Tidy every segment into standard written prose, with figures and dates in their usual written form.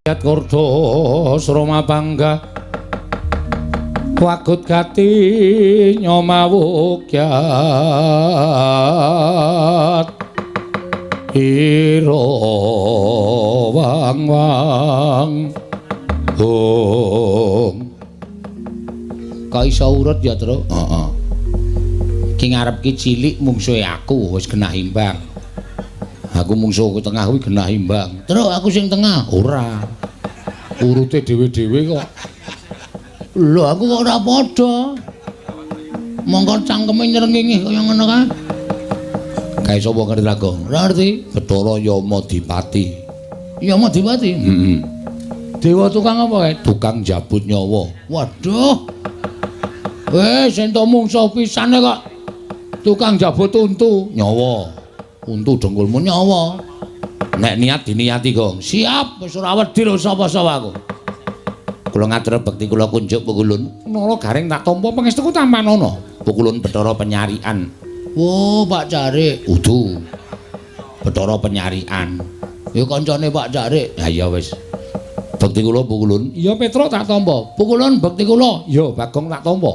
Kordo Sroma Bangga Wagut gati nyomawukyat Ira wang wang hong. Kok iso urut ya, Tru? Heeh. Ki ngarep ki cilik mungsuhe aku wis genah imbang. Aku mungsuh tengah kuwi genah imbang. Tru, aku sing tengah. Ora. Urute dhewe-dhewe kok. Lho, aku kok ora padha. Mongko cangkeme nyrengingi kaya ngono kae. Kae sapa ngerti Bagong? Ora ngerti. Bathara Yamadipati. Yamadipati? Heeh. Dewa tukang apa kae? Tukang jabut nyawa. Waduh. Wis entuk mungsuh pisane kok. Tukang jabut untu nyawa. Untu dengkulmu nyawa. Nek niat diniati, Gong. Siap, wis ora wedi lho sapa-sapa aku. Kula ngatur bekti kula kunjuk Pukulun. Nala Garing tak tampa pangestuku tampanana. Pukulun Bathara Penyarikan. Wo, Pak Carik. Udu. Bathara Penyarikan. Ya kancane Pak Carik. Ha iya wis. Bekti kula Pukulun. Iya Petruk tak tampa. Pukulun bekti kula. Iya Bagong tak tampa.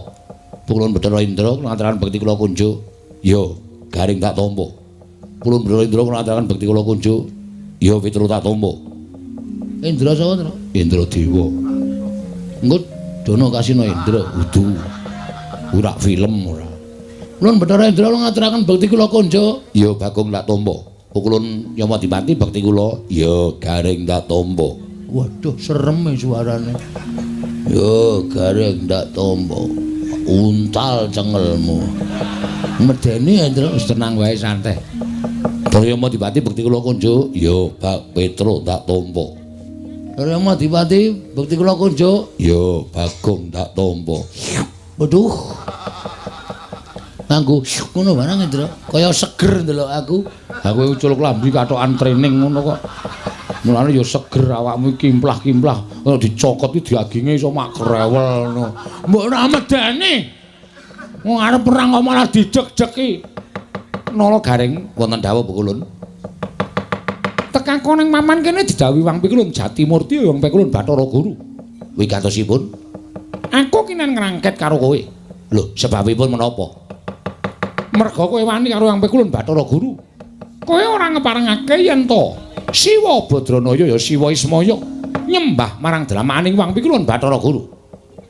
Pukulun Bathara Indra kula ngaturaken bekti kula kunjuk. Iya Garing tak tampa. Pukulun Bathara Indra kula ngaturaken bekti kula kunjuk. Iya Petruk tak tampa. Indra sapa, Tru? Indra Dewa. Engko dono kasino Indra. Udu. Ora film ora. Ulun Bathara Indra kula ngaturaken bekti kula kunjuk. Iya Bagong tak tampa. Pukulun Yamadipati bekti kula. Iya Garing tak tampa. Waduh serem e suarane. Yo Garing tak tampa. Untal cengelmu. Medeni Indra wis tenang wae santai. Bathara Yamadipati bekti kula kunjuk. Iya Bak Petruk tak tampa. Bathara Yamadipati bekti kula kunjuk. Iya Bagong tak tampa. Waduh. Nganggo ngono barang Indra, kaya seger ndelok aku. Aku ucul klambi katokan training ngono kok. Mulane ya seger awakmu kimplah-kimplah, ora dicokot iki daginge iso mak krewel ngono. Mbok ora medeni. Wong arep perang kok malah dideg-degi. Nala Garing wonten dawuh Pukulun. Tekako ning paman kene didhawuhi Wang Pikulun Jatimurti Wang Pikulun Bathara Guru. Wigatosipun aku kinan ngrangket karo kowe. Lho, sebabipun menapa? Merga kowe wani karo Wang Pikulun Bathara Guru. Kowe ora ngeparengake yen to Siwa Badranaya ya Siwa Ismaya nyembah marang dramaning Wang Pikulun Bathara Guru.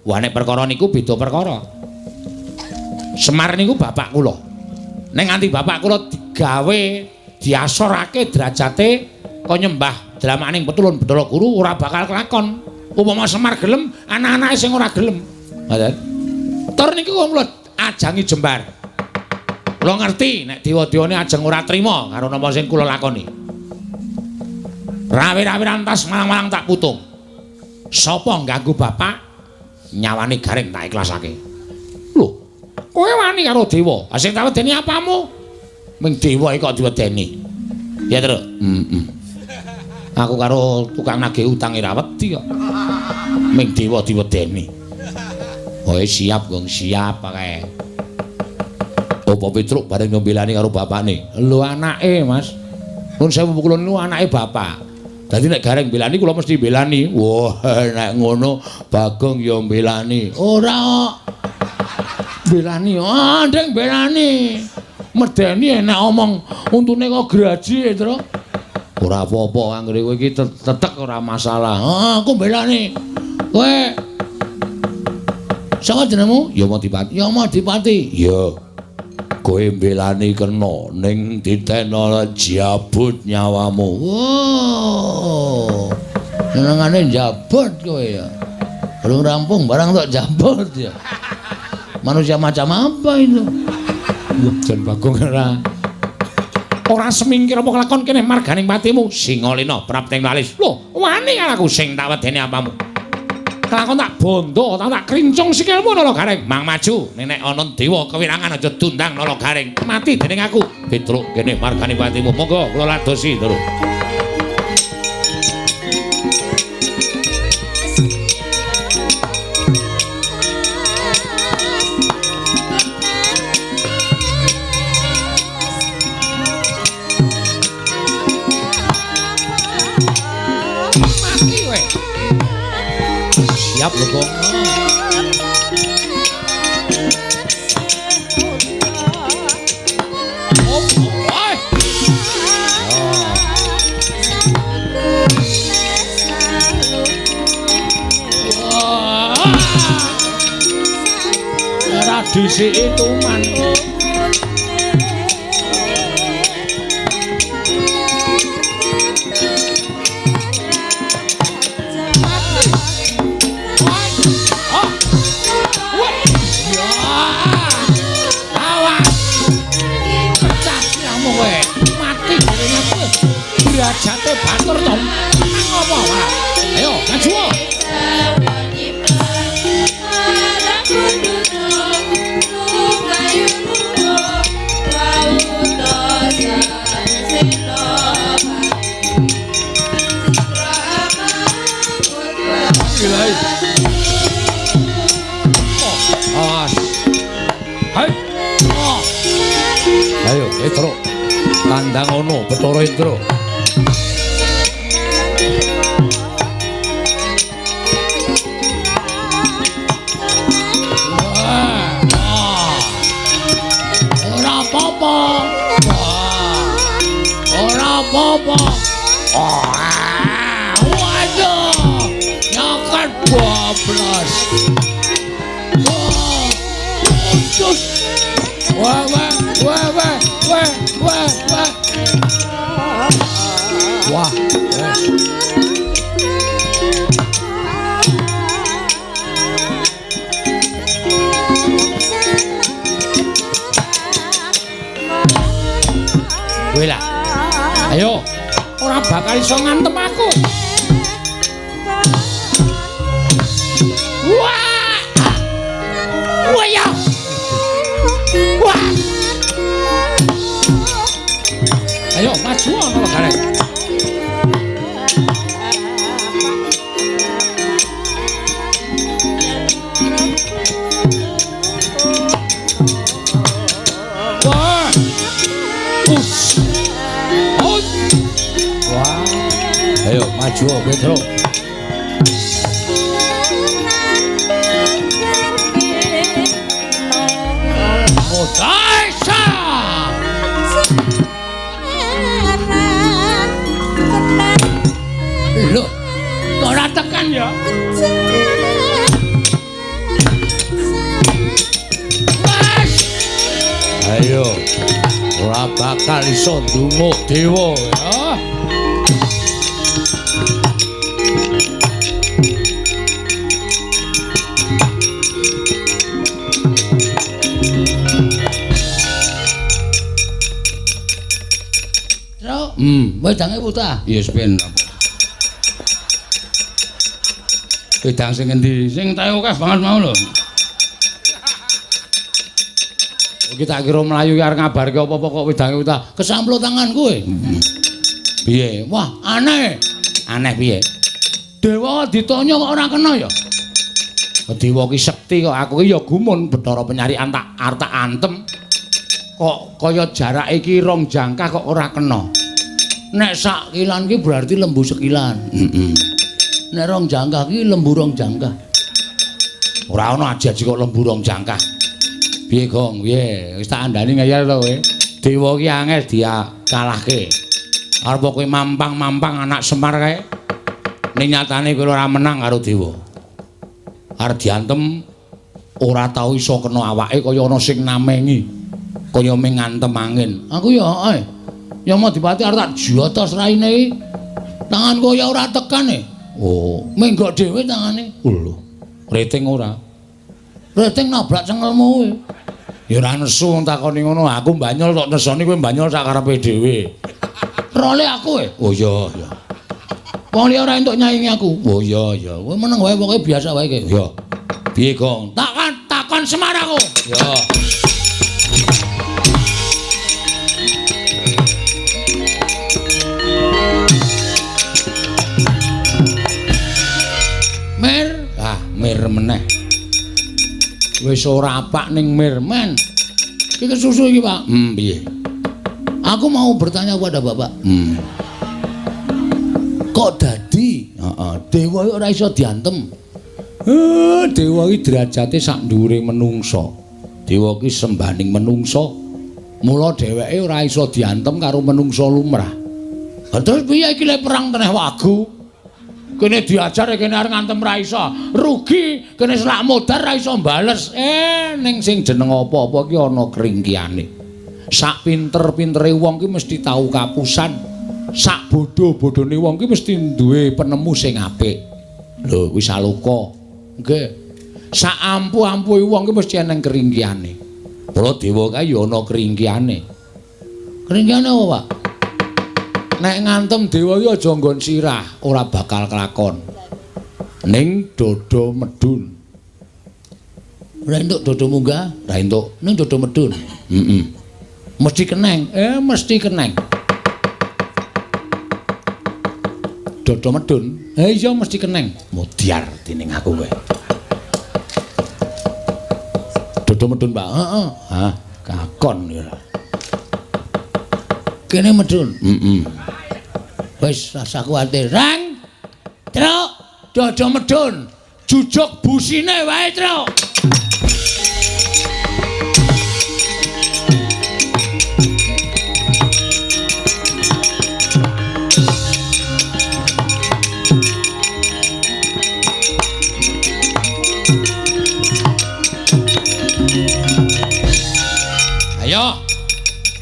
Wah nek perkara niku beda perkara. Semar niku bapak kula. Nek nganti bapak kula digawe diasorake derajate kok nyembah dramaning Petulun Bathara Guru ora bakal kelakon. Upama Semar gelem, anak-anake sing ora gelem. Ngoten. Tur niku kula ajangi jembar. Kula ngerti nek dewa-dewane ajeng ora trima karo napa sing kula lakoni. Rawe-rawe rantas malang-malang tak putung. Sapa ngganggu bapak nyawane Garing tak ikhlasake. Lho, kowe wani karo dewa. Ha sing tak wedeni apamu? Ming dewa iki kok diwedeni. Ya, Tru. Heeh. Aku karo tukang nagih utang ora wedi kok. Ming dewa diwedeni. Oh, siap, Gong, siap kae. Apa Petruk bareng nyembelani karo bapakne? Lho anake, Mas. Nun sewu Pukulun niku anake bapak. Dadi nek Gareng mbelani kula mesti mbelani. Wah, nek ngono Bagong ya mbelani. Ora kok. Mbelani, ah ndek mbelani. Medeni enak omong untune kok graji, Tru. Ora apa-apa anggere kowe iki tetek ora masalah. Ah, aku mbelani. Kowe sapa jenengmu? Yamadipati. Yamadipati. Iya. Kowe mbelani kena ning ditena jabut nyawamu. Wow. Senengane jabut kowe ya. Belum rampung barang tok jabut ya. Manusia macam apa itu? Jan Bagong ora. Ora semingkir apa kelakon kene marganing patimu. Singalena prapting lalis. Lho, wani karo aku sing tak wedeni apamu. Kelakon tak bondo, tak krincung sikilmu Nala Garing. Mang maju, nek ana dewa kewirangan aja dundang Nala Garing. Mati dening aku. Petruk kene marganing patimu. Monggo kula ladosi, Tru. Mati kowe. Siap lho, Gong. Ora disiki tuman. Derajate batur to. Ngopo malah? Ayo, maju. Awas. Hai. Ayo, Indra. Tandang ono Bathara Indra. Ora apa-apa. Ora apa-apa. Waduh. Nyokan bablas. Wah. Wah, wah, wah, wah, wah, wah, wah. Wah, wes. Kowe lah. Ayo, ora bakal iso ngantem aku. Wah! Wah ya. Wah. Ayo maju ana garek. Wah. Us. Ut. Wah. Ayo maju Petro. Daisa. Lho, kok ora tekan ya? Mas. Ayo. Ora bakal iso ndumuk dewa ya. Wedange putah. Ya wis ben. Wedang sing endi? Sing tae akeh banget mau lho. Iki tak kira mlayu arep ngabarke apa-apa kok wedange putah. Kesamplo tangan kowe. Piye? Wah, aneh. Aneh piye? Dewa ditanya kok ora kena ya? Dewa ki sekti kok aku ki ya gumun Bathara Penyarikan tak arep tak antem. Kok kaya jarake iki rong jangkah kok ora kena. Nek sak kilan ki berarti lembu sekilan. Heeh. Nek rong jangkah ki lembu rong jangkah. Ora ana aji-aji kok lembu rong jangkah. Piye, Gong? Piye? Wis tak andani ngeyel to kowe. Dewa ki angel dikalahke. Arep kowe mampang-mampang anak Semar kae. Ning nyatane kowe ora menang karo dewa. Arep diantem ora tau iso kena awake kaya ana sing namengi. Kaya ming ngantem angin. Aku ya heeh. Yamadipati arep tak jotos raine iki. Tanganku ya ora tekan e. Oh, menggok dhewe tangane. Lho, rating ora. Rating nabrak cengelmu kowe. Ya ora nesu wong takoni ngono. Aku mbanyol tok nesoni kowe mbanyol sak karepe dhewe. Role aku e. Oh iya, iya. Wong liya ora entuk nyaingi aku. Oh iya, iya. Kowe meneng wae pokoke biasa wae kowe. Ya. Piye, Gong? Takon, takon Semar aku. Ya. Mir, ah mir meneh. Wis ora apak ning mir men. Iki kesusu iki, Pak. Piye? Aku mau bertanya kepada Bapak. Kok dadi? Heeh, dewa ora iso diantem. Dewa iki derajate sak dhuwure menungsa. Dewa iki sembaning menungsa. Mula dheweke ora iso diantem karo menungsa lumrah. Lah terus piye iki lek perang teneh wagu? Kene diajar kene arep ngantem ra iso. Rugi, kene selak modar ra iso bales. Ning sing jeneng apa-apa ki ana kringkiyane. Sak pinter-pintere wong ki mesti tau kapusan. Sak bodho-bodhone wong ki mesti duwe penemu sing apik. Lho, kuwi saloka. Nggih. Sak ampuh-ampuhe wong ki mesti eneng keringkiyane. Mula dewa kae ya ana keringkiyane. Keringkiyane apa, Pak? Nek ngantem dewa iki aja nggon sirah, ora bakal kelakon. Ning dodo medun. Ora entuk dodo munggah, ora entuk. Ning dodo medun. Heeh. Mesti keneng. Mesti keneng. Dodo medun. Iya mesti keneng. Mudyar dening aku kowe. Dodo medun, Pak. Heeh. Hah, kakon ya. Kene medun. Heeh. Wis rasa kuwatir. Rang. Truk, dodo medun. Jujuk busine wae, Truk. Ayo.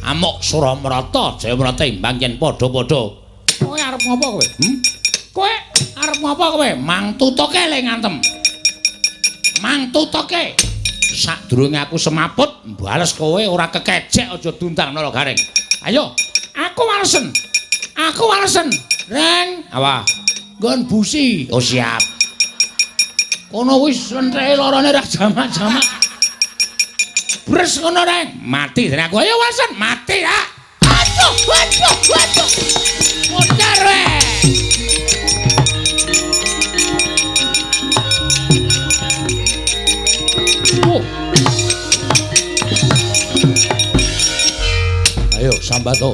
Amuk Suramrata, Jayamrata imbang yen padha-padha. Kowe arep ngopo kowe? Kowe arep ngopo kowe? Mang tutuke le ngantem. Mang tutuke. Sadurunge aku semaput, bales kowe ora kekejek aja diundang Nala Gareng. Ayo, aku walesen. Aku walesen. Reng, apa? Nggon busi. Oh siap. Kono wis lentreke lorone ra jamak-jamak. Bres ngono reng, mati dene aku. Ayo walesen, mati ya. Aduh, aduh, aduh. Modar we. Oh. Ayo sambato.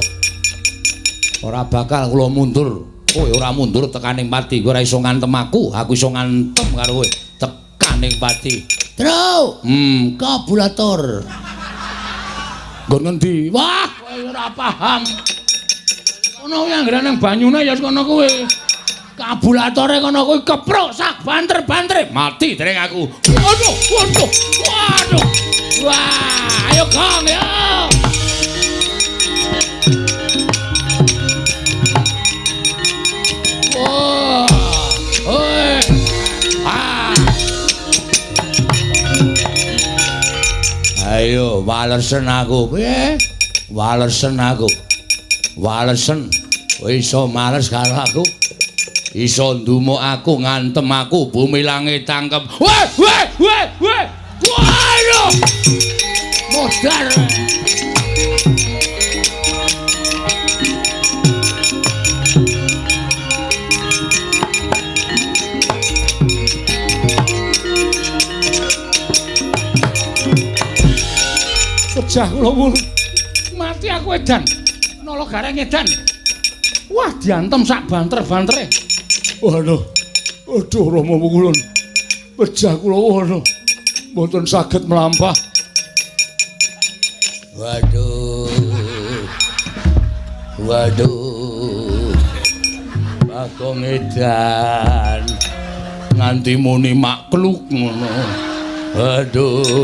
Ora bakal kula mundur. Kowe ora mundur tekaning pati. Kowe ora iso ngantem aku, aku iso ngantem karo kowe. Tekaning pati. Truk, kabulator. Nggon ngendi? Wah, kowe ora paham. Kono kuwi anggere nang banyune ya kono kuwi. Kabulatore kono kuwi kepruk sak banter-bantere. Mati dereng aku. Waduh, waduh. Waduh. Wah, ayo Kang ya. Wah. Oi. Ah. Ayo walesen aku. Piye? Walesen aku. Walesen. Kowe iso males karo aku. Iso ndumuk aku, ngantem aku, bumi langit tangkep. Weh, weh, weh, weh. Waduh. Modar. Pejah kula wulu. Mati aku edan. Nala Gareng edan. Wah, diantem sak banter-bantere. Waduh. Aduh Rama Pukulun. Pejah kula waduh. Mboten saged mlampah. Waduh. Waduh. Bagong edan. Nganti muni makluk ngono. Waduh.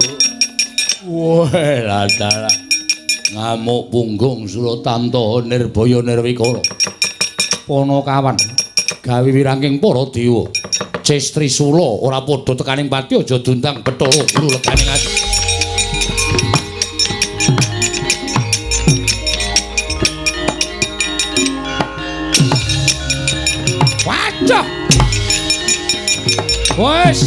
Wah, dalah. Ngamuk punggung Suratanto Nirbaya Nirwikara. Panakawan gawe wirangking para dewa. Ces Trisula ora padha tekaning pati aja diundang Bathara Guru leganing ati. Waduh. Wes.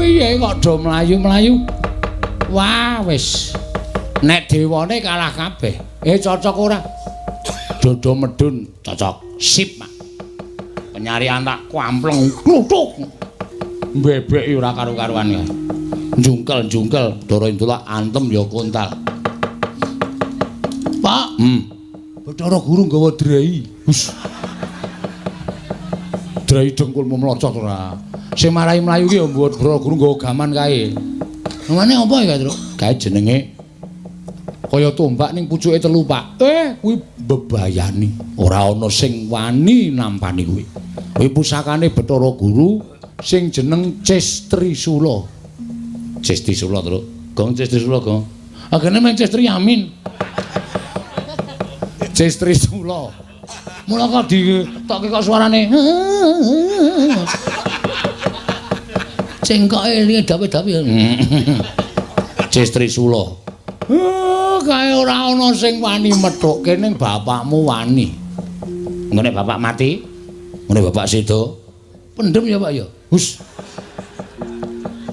Piye kok do mlayu-mlayu? Wah, wis. Nek dewane kalah kabeh. Cocok ora? Dodo medun cocok. Sip, Mak. Penyarian tak kampleng kluthuk. Mbebeki ora karu-karuan ya. Jungkel-jungkel Bathara Indra antem ya kontal. Pak, Bathara Guru nggawa drei. Hus. Drei dengkulmu mlocot ora. Sing marai mlayu ki ya Bathara Guru nggawa gaman kae. Namane apa ya, Truk? Kae jenenge kaya tombak ning pucuke telu, Pak. Kuwi bebayani. Ora ana sing wani nampani kuwi. Kuwi pusakane Bathara Guru sing jeneng Cestrisula. Cestrisula, Truk. Gong Cestrisula, Gong. Agene men Cestri Yamin. Cestrisula. Mula kok ditokke kok suarane. Cengkoke elinge dawe-dawe. Cestrisula. Kae ora ana sing wani methukke ning bapakmu wani. Ngene bapak mati, ngene bapak sedo. Pendem ya, Pak ya. Hus.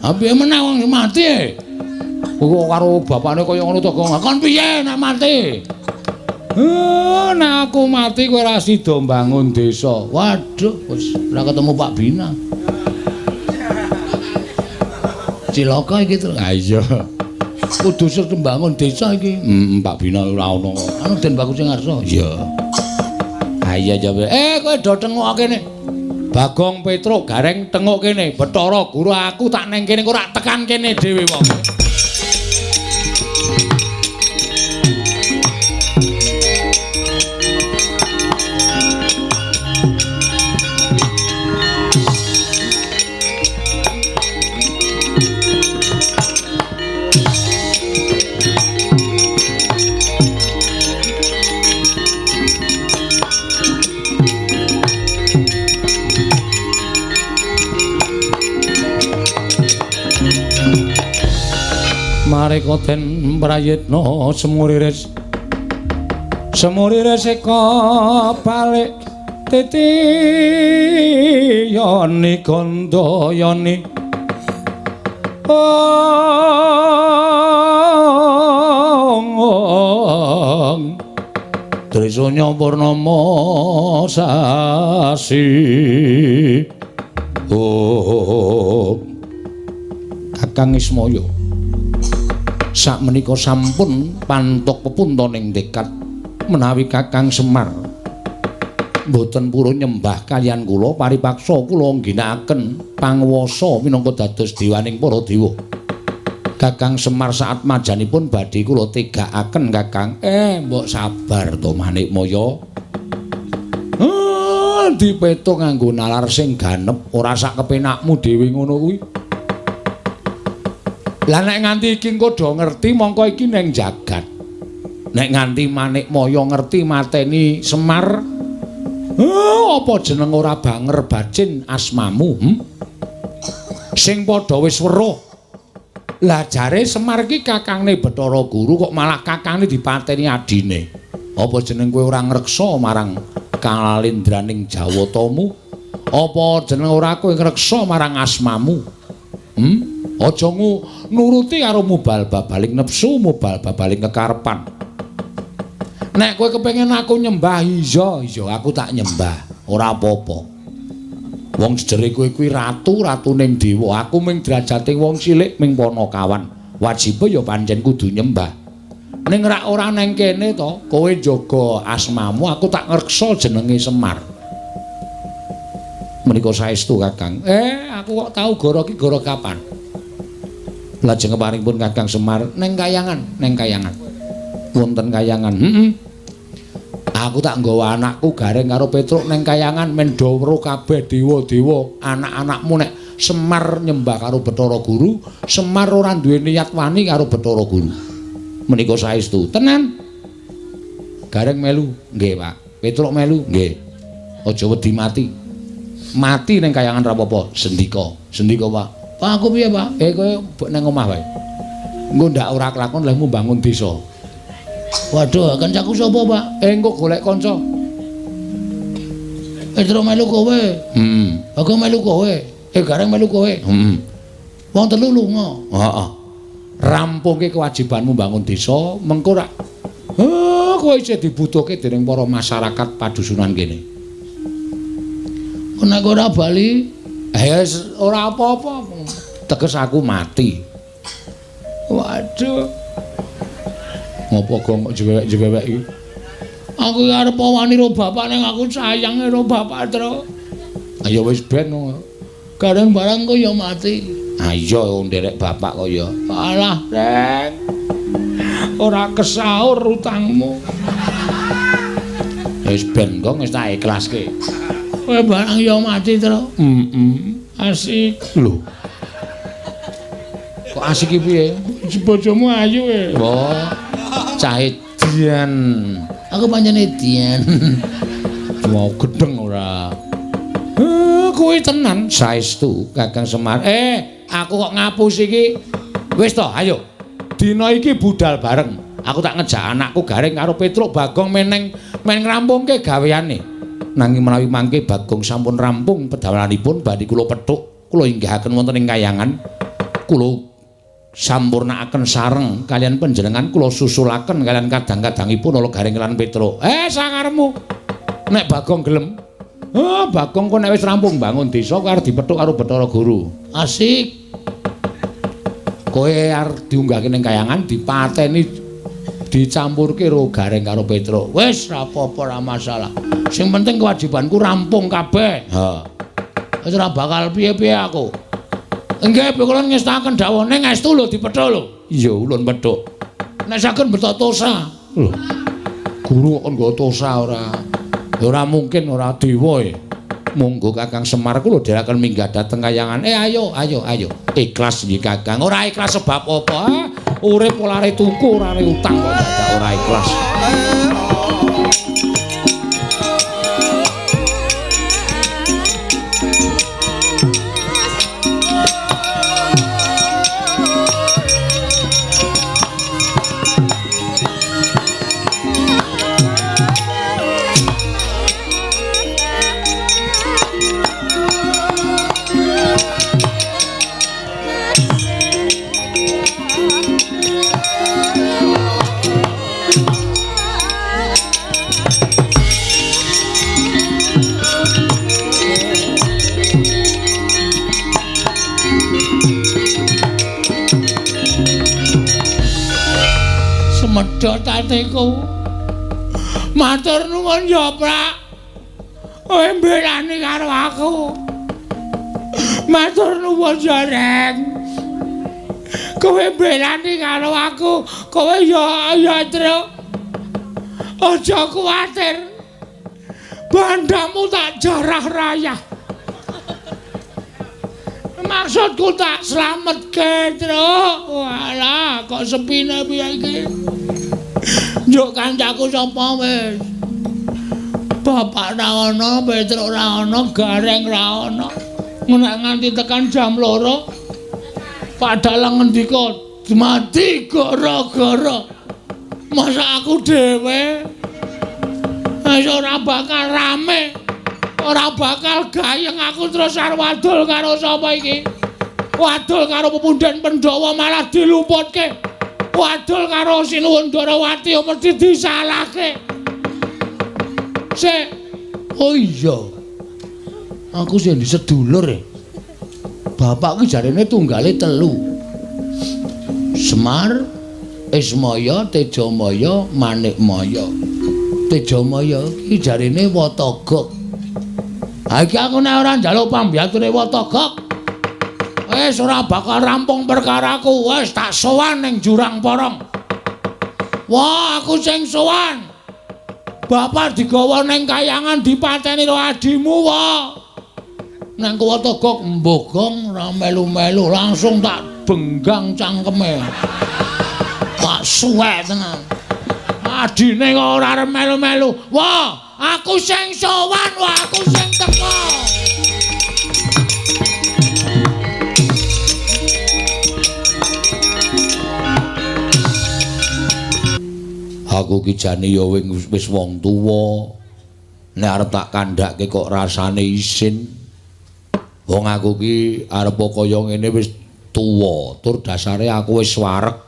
Ha piye meneh wong mati? Kok karo bapakne kaya ngono to, Gong. Kon piye nek mati? Nek aku mati kowe ora sida mbangun desa. Waduh, wis ora ketemu Pak Bina. Cilaka iki, Tru. Ha iya. Kudu mbangun desa iki. Pak Bina ora ono. Anu Den Bagus sing ngarsa. Iya. Ha iya ya. Kowe do tengok kene. Bagong Petruk Gareng tengok kene. Bathara Guru aku tak neng kene ora tekan kene dhewe wong. Mareka den prayitna semuriris semuriris eka balik titi yoni gandayani ong Trisanya purnama sasi. Oh Kakang Ismaya sakmenika sampun pantok pepuntoning tekad menawi Kakang Semar mboten purun nyembah kaliyan kula paripaksa kula ngginakaken panguwasa minangka dados dewaning para dewa. Kakang Semar saat majanipun badhe kula tegakaken Kakang. Mbok sabar to Manikmaya. Dipetung nganggo nalar sing ganep ora sak kepenakmu dhewe ngono kuwi. Lah nek nganti iki engko do ngerti mongko iki ning jagat. Nek nganti Manikmaya ngerti mateni Semar, apa jeneng ora banger bacin asmamu? Sing padha wis weruh. Lah jare Semar iki kakangne Bathara Guru kok malah kakangne dipateni adine. Apa jeneng kowe ora ngreksa marang kalalendraning Jawatamu? Apa jeneng ora kowe ngreksa marang asmamu? Aja nuruti karo mubal babaling nepsu, mubal babaling kekarepan. Nek kowe kepengin aku nyembah, iya, iya aku tak nyembah, ora apa-apa. Wong sejere kowe kuwi ratu, ratuning dewa, aku ming derajate wong cilik ming panakawan. Wajibe ya pancen kudu nyembah. Ning rak ora neng kene to, kowe njaga asmamu, aku tak ngreksa jenenge Semar. Menika saestu Kakang. Aku kok tau goro iki goro kapan? Lajeng keparingipun Kakang Semar neng kayangan, neng kayangan. Wonten kayangan. Aku tak nggawa anakku Gareng karo Petruk neng kayangan men do weruh kabeh dewa-dewa anak-anakmu nek Semar nyembah karo Bathara Guru, Semar ora duwe niat wani karo Bathara Guru. Menika saestu. Tenan. Gareng melu, nggih, Pak. Petruk melu, nggih. Aja wedi mati. Mati neng kayangan ra apa-apa, sendika. Sendika, Pak. Pak aku piye, Pak? Kowe nang omah wae. Engko ndak ora kelakon lehmu bangun desa. Waduh, kancaku sapa, Pak? Engko golek kanca. Petro melu kowe. Heeh. Aku melu kowe. Gareng melu kowe. Heeh. Wong telu lunga. Heeh. Rampungke kewajibanmu bangun desa, mengko rak kowe isih dibutuhke dening para masyarakat padusunan kene. Nek ora bali, ora apa-apa. Teges aku mati. Waduh. Ngopo gong kok jewewek-jewewek iki? Aku arep wani ro bapak ning aku sayang karo bapak, Tru. Ayo wis ben. Gareng barang kok ya mati. Ayo nderek bapak kok ya. Alah, Reng. Ora kesaur utangmu. Wis ben kok wis tak ikhlaske. Kowe barang ya mati, Tru. Heeh. Asik. Lho. Kok asik iki piye? Bojomu ayu e. Wah. Cah edian. Aku pancen edian. Mau gedeng ora. Kuwi tenan saestu Kakang Semar. Aku kok ngapus iki. Wis to, ayo. Dina iki budal bareng. Aku tak ngejak anakku Gareng karo Petruk Bagong meneng men ngrampungke gaweane. Nanging menawi mangke Bagong sampun rampung pedamelanipun badhe kula pethuk, kula inggihaken wonten ing kayangan. Kula sampurnakaken sareng kalian panjenengan, kula susulaken kalian kadang-kadangipun ala Gareng lan Petruk. Sakaremu. Nek Bagong gelem. Bagong kok nek wis rampung bangun desa kowe arep dipethuk karo Bathara Guru. Asik. Kowe arep diunggahke ning kayangan dipateni dicampurke karo Gareng karo Petruk. Wis ora apa-apa, ora masalah. Sing penting kewajibanku rampung kabeh. Ha. Wis ora bakal piye-piye aku. Nggih, kula ngestaken dawuh ning estu lho dipethuk lho. Iya, ulun pethuk. Nek saged beto tosa. Lho. Guru kok nggo tosa ora? Ya ora mungkin ora dewa e. Monggo Kakang Semar kula dherekaken minggah dhateng kayangan. Ayo, ayo, ayo. Ikhlas nggih Kakang. Ora ikhlas sebab apa? Urip ora are tuku, ora are utang kok dadak ora ikhlas. Medhot atiku. Matur nuwun ya, Prak. Kowe mbelani karo aku. Matur nuwun ya, Reng. Kowe mbelani karo aku. Kowe ya ya, Truk. Aja kuwatir. Bandamu tak jarah rayah. Maksudku tak slametke, Truk. Walah, kok sepine piye iki? Njuk kancaku sapa wis? Bapak ra ono, Petruk ra ono, Gareng ra ono. Nek nganti tekan jam 2, Pak Dalang ngendika, "Mati gara-gara." Masa aku dhewe wis ora bakal rame, ora bakal gayeng aku terus arep wadul karo sapa iki? Wadul karo pepundhen Pandhawa malah dilumputke. Wadul karo Sinuwun Darawati mesti disalahke. Sik. Oh iya. Aku sing di sedulur e. Bapak ki jarene tunggale 3. Semar, Ismaya, Tejamaya, Manikmaya. Tejamaya ki jarene Watagok. Ha iki aku nek ora njaluk pambiyature Watagok, wis ora bakal rampung perkaraku. Wis tak sowan ning Jurang Porong. Wah, aku sing sowan. Bapak digawa ning kayangan dipateni karo adimu, wah. Nang Watagok mbogong ora melu-melu, langsung tak benggang cangkeme. Tak suwek tenan. Adine kok ora arep melu-melu. Wah, aku sing sowan, wah aku sing teko. Aku ki jane ya wis wong tuwa. Nek arep tak kandhake kok rasane isin. Wong aku ki arep kaya ngene wis Tuwa, tur dasare aku wis wareg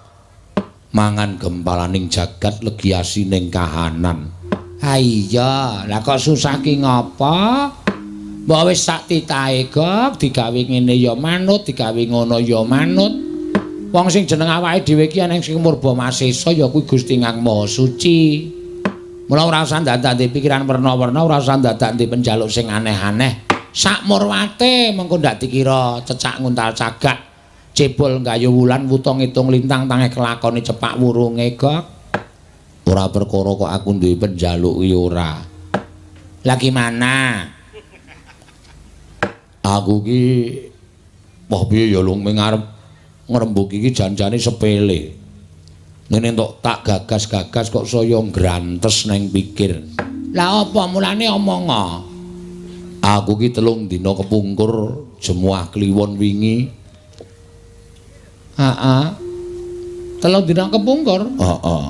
mangan gempalaning jagat legi asining kahanan. Ha iya, lah kok susah ki ngapa? Mbok wis sak titahe gok, digawe ngene ya manut, digawe ngono ya manut. Wong sing jeneng awake dhewe iki ana sing murba masesa ya kuwi Gusti Kang Maha Suci. Mula ora usah ndadak pikiran werna-werna, ora usah ndadak penjaluk sing aneh-aneh. Sak murwate mengko ndak dikira cecak nguntal cagak. Cebol gayu wulan wuta ngitung lintang tangeh kelakone cepak wurunge gok. Ora perkara kok aku duwe penjaluk ki ora. Lah gimana? Aku ki wah piye ya lung ming arep ngrembug iki janjane sepele. Ngene entuk tak gagas-gagas kok saya ngrantes neng pikir. Lah apa mulane omong? Aku ki 3 dina kepungkur jemuah kliwon wingi. Heeh. 3 dina kepungkur? Heeh.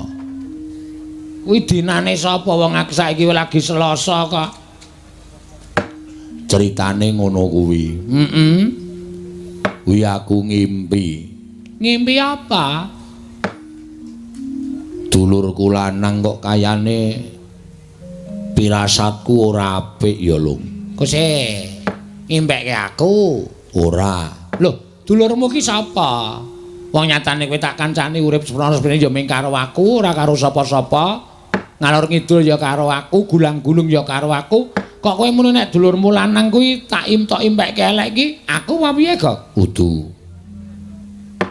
Kuwi dinane sapa wong aku saiki lagi Selasa kok. Ceritane ngono kuwi. Heeh. Kuwi aku ngimpi. Ngimpi apa? Dulurku lanang kok kayane pirasatku ora apik ya, Lung. Kok sih ngimpekke aku? Ora. Lho, dulurmu ki sapa? Wong nyatane kowe tak kancani urip seprono-seprene ya mung karo aku, ora karo sapa-sapa. Ngalor ngidul ya karo aku, gulang-gulung ya karo aku. Kok kowe muni nek dulurmu lanang kuwi tak imtok impekke elek iki, aku apa piye, Gok? Kudu.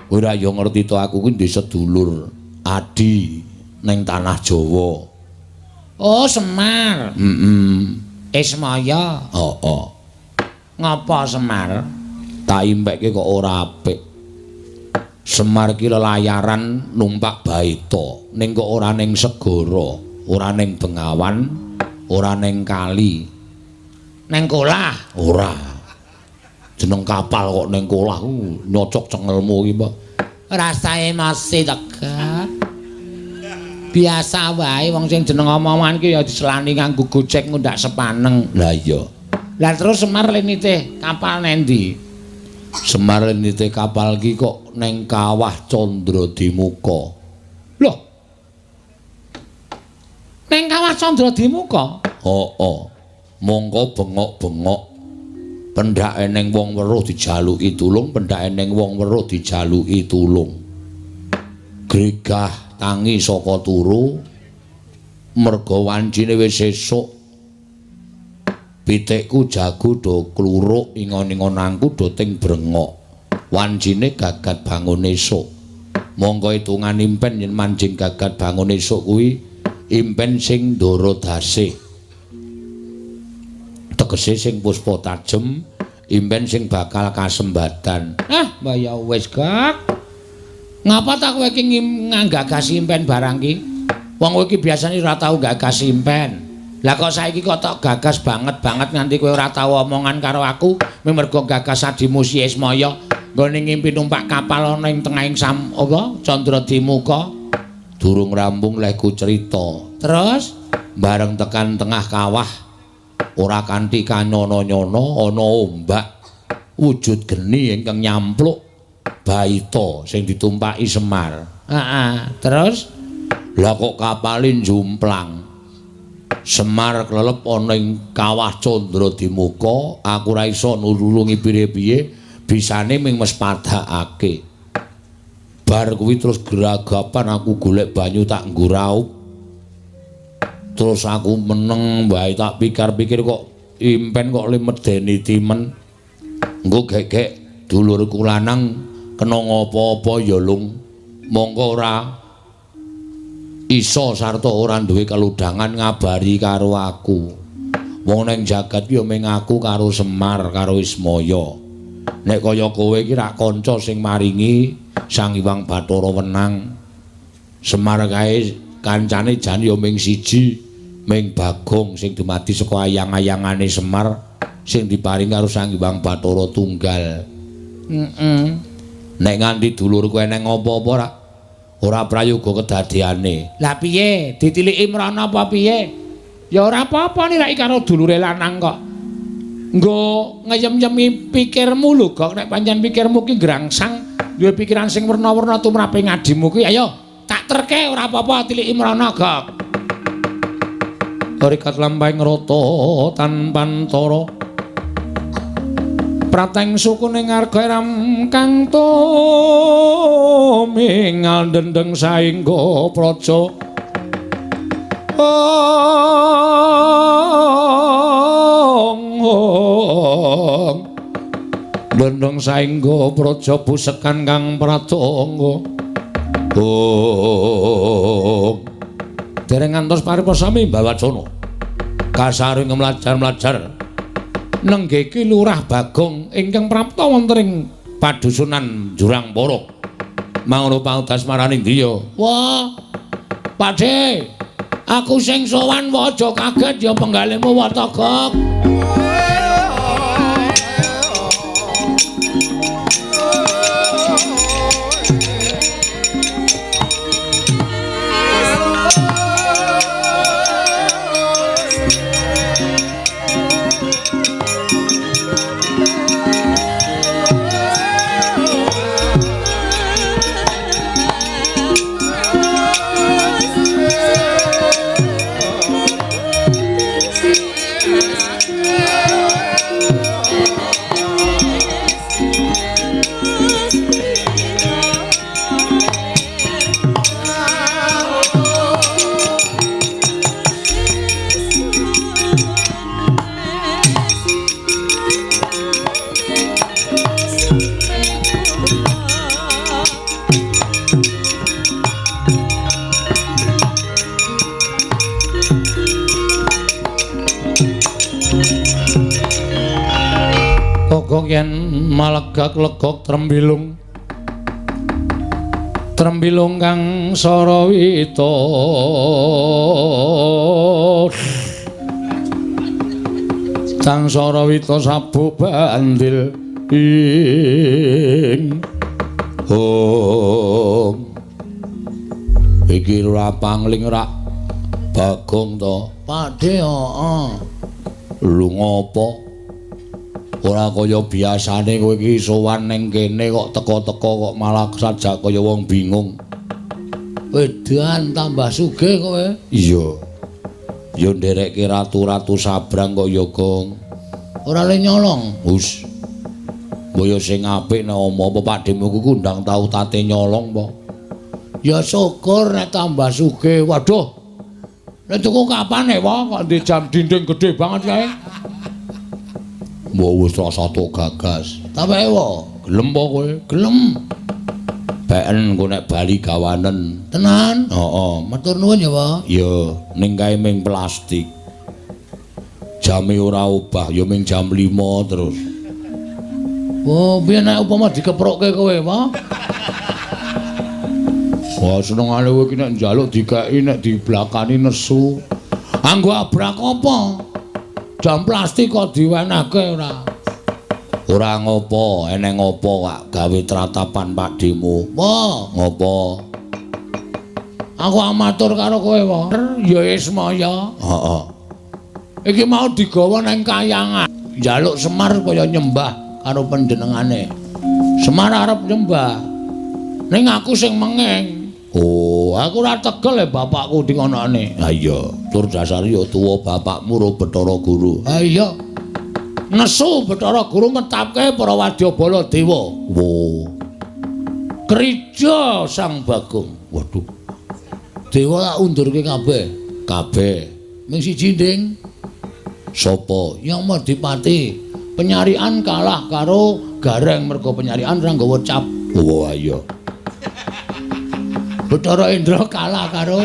Kowe ora ya ngerti to aku kuwi ndek sedulur adi ning tanah Jawa. Oh, Semar. Heeh. Ismaya. Heeh. Ngapa Semar? Tak impekke kok ora apik. Semar ki lelayaran numpak baita, ning kok ora ning segara, ora ning bengawan, ora ning kali. Ning kolah? Ora. Jeneng kapal kok ning kolah ku nyocok cengelmu iki, Mbak. Rasa emosi tegak. Biasa wae wong sing jeneng omongan ki ya diselani nganggo gojek ngundak sepaneng. Lah iya. Lah terus Semar lenite kapal nendi? Semar lenite kapal ki kok neng kawah Candradimuka. Loh. Neng kawah Candradimuka? Heeh. Mongko bengok-bengok. Pendhake neng wong weruh dijaluki tulung, pendhake neng wong weruh dijaluki tulung. Gregah tangi saka turu. Merga wancine wis esuk. Pitikku jago do kluruk, ingon-ingonanku do ting brengok. Wancine gagat bangun esuk. Mongko hitungan impen yen manjing gagat bangun esuk kuwi impen sing ndara dasih. Tegese sing puspa tajem, impen sing bakal kasembadan. Ah, mbah ya wis, Gak. Ngapa ta kowe iki nggagas impen barang ki? Wong kowe iki biasane ora tau gagas impen. Lah kok saiki kok tok gagas banget-banget nganti kowe ora tau omongan karo aku, mergo gagas adimu si Ismaya nggone ngimpi numpak kapal ana ing tengahing sam apa Candradimuka. Durung rampung lehku crita. Terus bareng tekan tengah kawah ora kanthi kanyono-nyono ana ombak wujud geni ingkang nyampluk baita sing ditumpaki Semar. Heeh, terus lah kok kapale njumplang. Semar klelep ana ing kawah Candradimuka, aku ora iso nulungi piye-piye, bisane ming mespadakake. Bar kuwi terus geragapan aku golek banyu tak nggo raup. Terus aku meneng wae tak pikir-pikir kok impen kok le medeni timen. Engko gek-gek dulurku lanang kena ngapa-apa ya Lung. Mongko ora iso sarta ora duwe keludhangan ngabari karo aku. Wong ning jagat ya ming aku karo Semar karo Ismaya. Nek kaya kowe iki rak kanca sing maringi Sang Hyang Bathara wenang. Semar kae kancane jan ya ming siji, ming Bagong sing dumadi saka ayang-ayangane Semar sing diparing karo Sang Hyang Bathara tunggal. Heeh. Nek nganti dulurku eneng apa-apa rak ora prayoga kedadeane. Lah piye? Ditiliki mrana apa piye? Ya ora apa-apa niraki karo dulure lanang kok. Nggo ngeyem-yemi pikirmu lho, Gok. Nek pancen pikirmu ki ngrangsang duwe pikiran sing werna-werna tumrape ngadimu kuwi, ayo tak terke ora apa-apa tiliki mrana, Gok. Rikat lampahing rata tanpantara. Prateng sukune ngarga ram kang tumingal dendeng saengga praja. Ong dendeng saengga praja busekan kang pratangga. Ong dereng ngantos paripasami Mbawacana. Kasaring mlajar-mlajar nenggih Ki Lurah Bagong ingkang prapta wonten ing padusunan Jurang Poro. Mangono paudas marani ndi ya? Wah. Pakde, aku sing sowan wae aja kaget ya penggalihmu Watagok. Kok yen malegak-legok trembilung trembilung kang sarawita kang sarawita sabuk bandil ing hong iki ora pangling rak Bagong to Pakde heeh lho ngopo ora kaya biasane kowe iki sowan ning kene kok teka-teka kok malah sajak kaya wong bingung. Wedan tambah sugih kowe. Iya. Ya nderekke ratu-ratu sabrang kok ya, Gong. Ora le nyolong. Hus. Mbok sing apik nek omo apa pakdemu ku kundang tau tate nyolong apa? Ya syukur nek tambah sugih. Waduh. Nek tuku kapan e, Wong? Kok ndek jam dinding gedhe banget kae. Mbok wis rasa tok gagas. Ta wae wo, gelem apa kowe? Gelem. Beken engko nek bali gawanen. Tenan? Heeh, matur nuwun ya, Pak. Iya, ning kae ming plastik. Jame ora obah, ya ming jam 5 terus. Oh, piye nek upama dikeprokke kowe, Pak? Wah, senengane kowe iki nek njaluk dikeki nek diblakani nesu. Anggo abrak apa? Jam plastik kok diwenehke ora? Ora ngopo, eneng ngopo kok gawe tratapan pakdemu. Wah, ngopo? Aku amatur karo kowe, Pak. Ya Ismaya. Heeh. Iki mau digawa nang kayangan. Njaluk Semar kaya nyembah karo panjenengane. Semar arep nyembah. Ning aku sing mengeng. Oh, aku ora tegel e bapakku dingonokne. Ha iya, tur dasare ya tuwa bapakmu ro Bathara Guru. Ha iya. Nesu Bathara Guru ngetapke para wadyabala dewa. Wo. Krija Sang Bagong. Waduh. Dewa tak undurke kabeh. Kabeh. Ming siji, Ding. Sapa? Yang Madipati. Penyarian kalah karo Gareng mergo penyarian ora nggawa cap. Wah iya. Bathara Indra kalah karo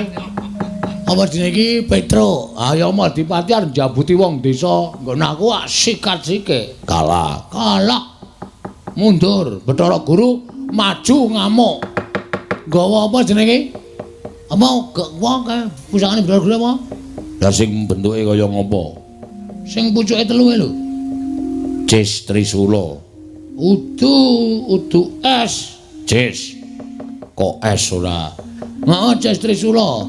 apa jenenge iki Petro. Ayo Madipati arep njabuti wong desa. Nggon aku sikat sike. Kalah. Kalah. Mundur. Bathara Guru maju ngamuk. Nggawa apa jenenge iki? Apa wong kae pusakane Bathara Guru apa? Lah sing bentuke kaya ngopo? Sing pucuke telu lho. Cis Trisula. Udu udu es. Cis. Kok es ora? Heeh, Cis Trisula.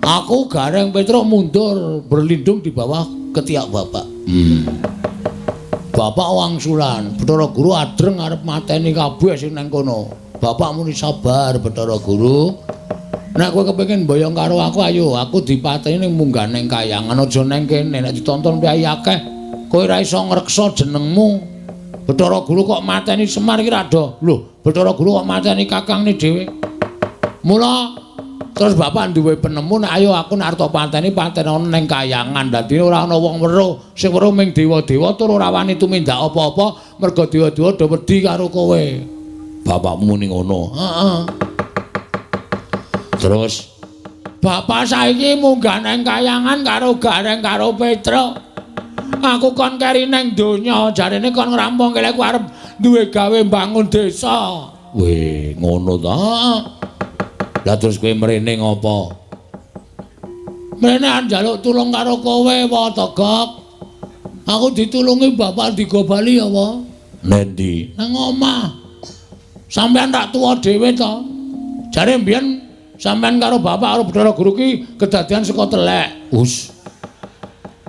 Aku Gareng Petruk mundur berlindung di bawah ketiak bapak. Bapak wangsulan, Bathara Guru adreng arep mateni kabeh sing nang kono. Bapak muni sabar Bathara Guru. Nek kowe kepengin mboyong karo aku ayo, aku dipateni ning munggah ning kayangan aja nang kene nek ditonton priyayi akeh. Kowe ora iso ngreksa jenengmu. Bathara Guru kok mateni Semar iki rada. Lho, Bathara Guru kok mateni kakangne dhewe. Mula terus bapak duwe penemu nek ayo aku nek arep pateni patenono ning kayangan. Dadi ora ana wong weruh, sing weruh ming dewa-dewa tur ora wani tumindak apa-apa merga dewa-dewa do wedi karo kowe. Bapakmu muni ngono. Heeh. Terus bapak saiki munggah nang kayangan karo Gareng karo Petruk. Aku kon keri nang donya, jarene kon ngrampungke aku arep duwe gawe mbangun desa. Weh, ngono ta? Lah terus kowe mrene ngopo? Mrene njaluk tulung karo kowe, wa Togok. Aku ditulungi bapak digo bali ya, wa? Nendi? Nang omah. Sampeyan tak tuwa dhewe to. Jare mbiyen sampeyan karo bapak karo Bathara Guru ki kedadian saka telek. Us.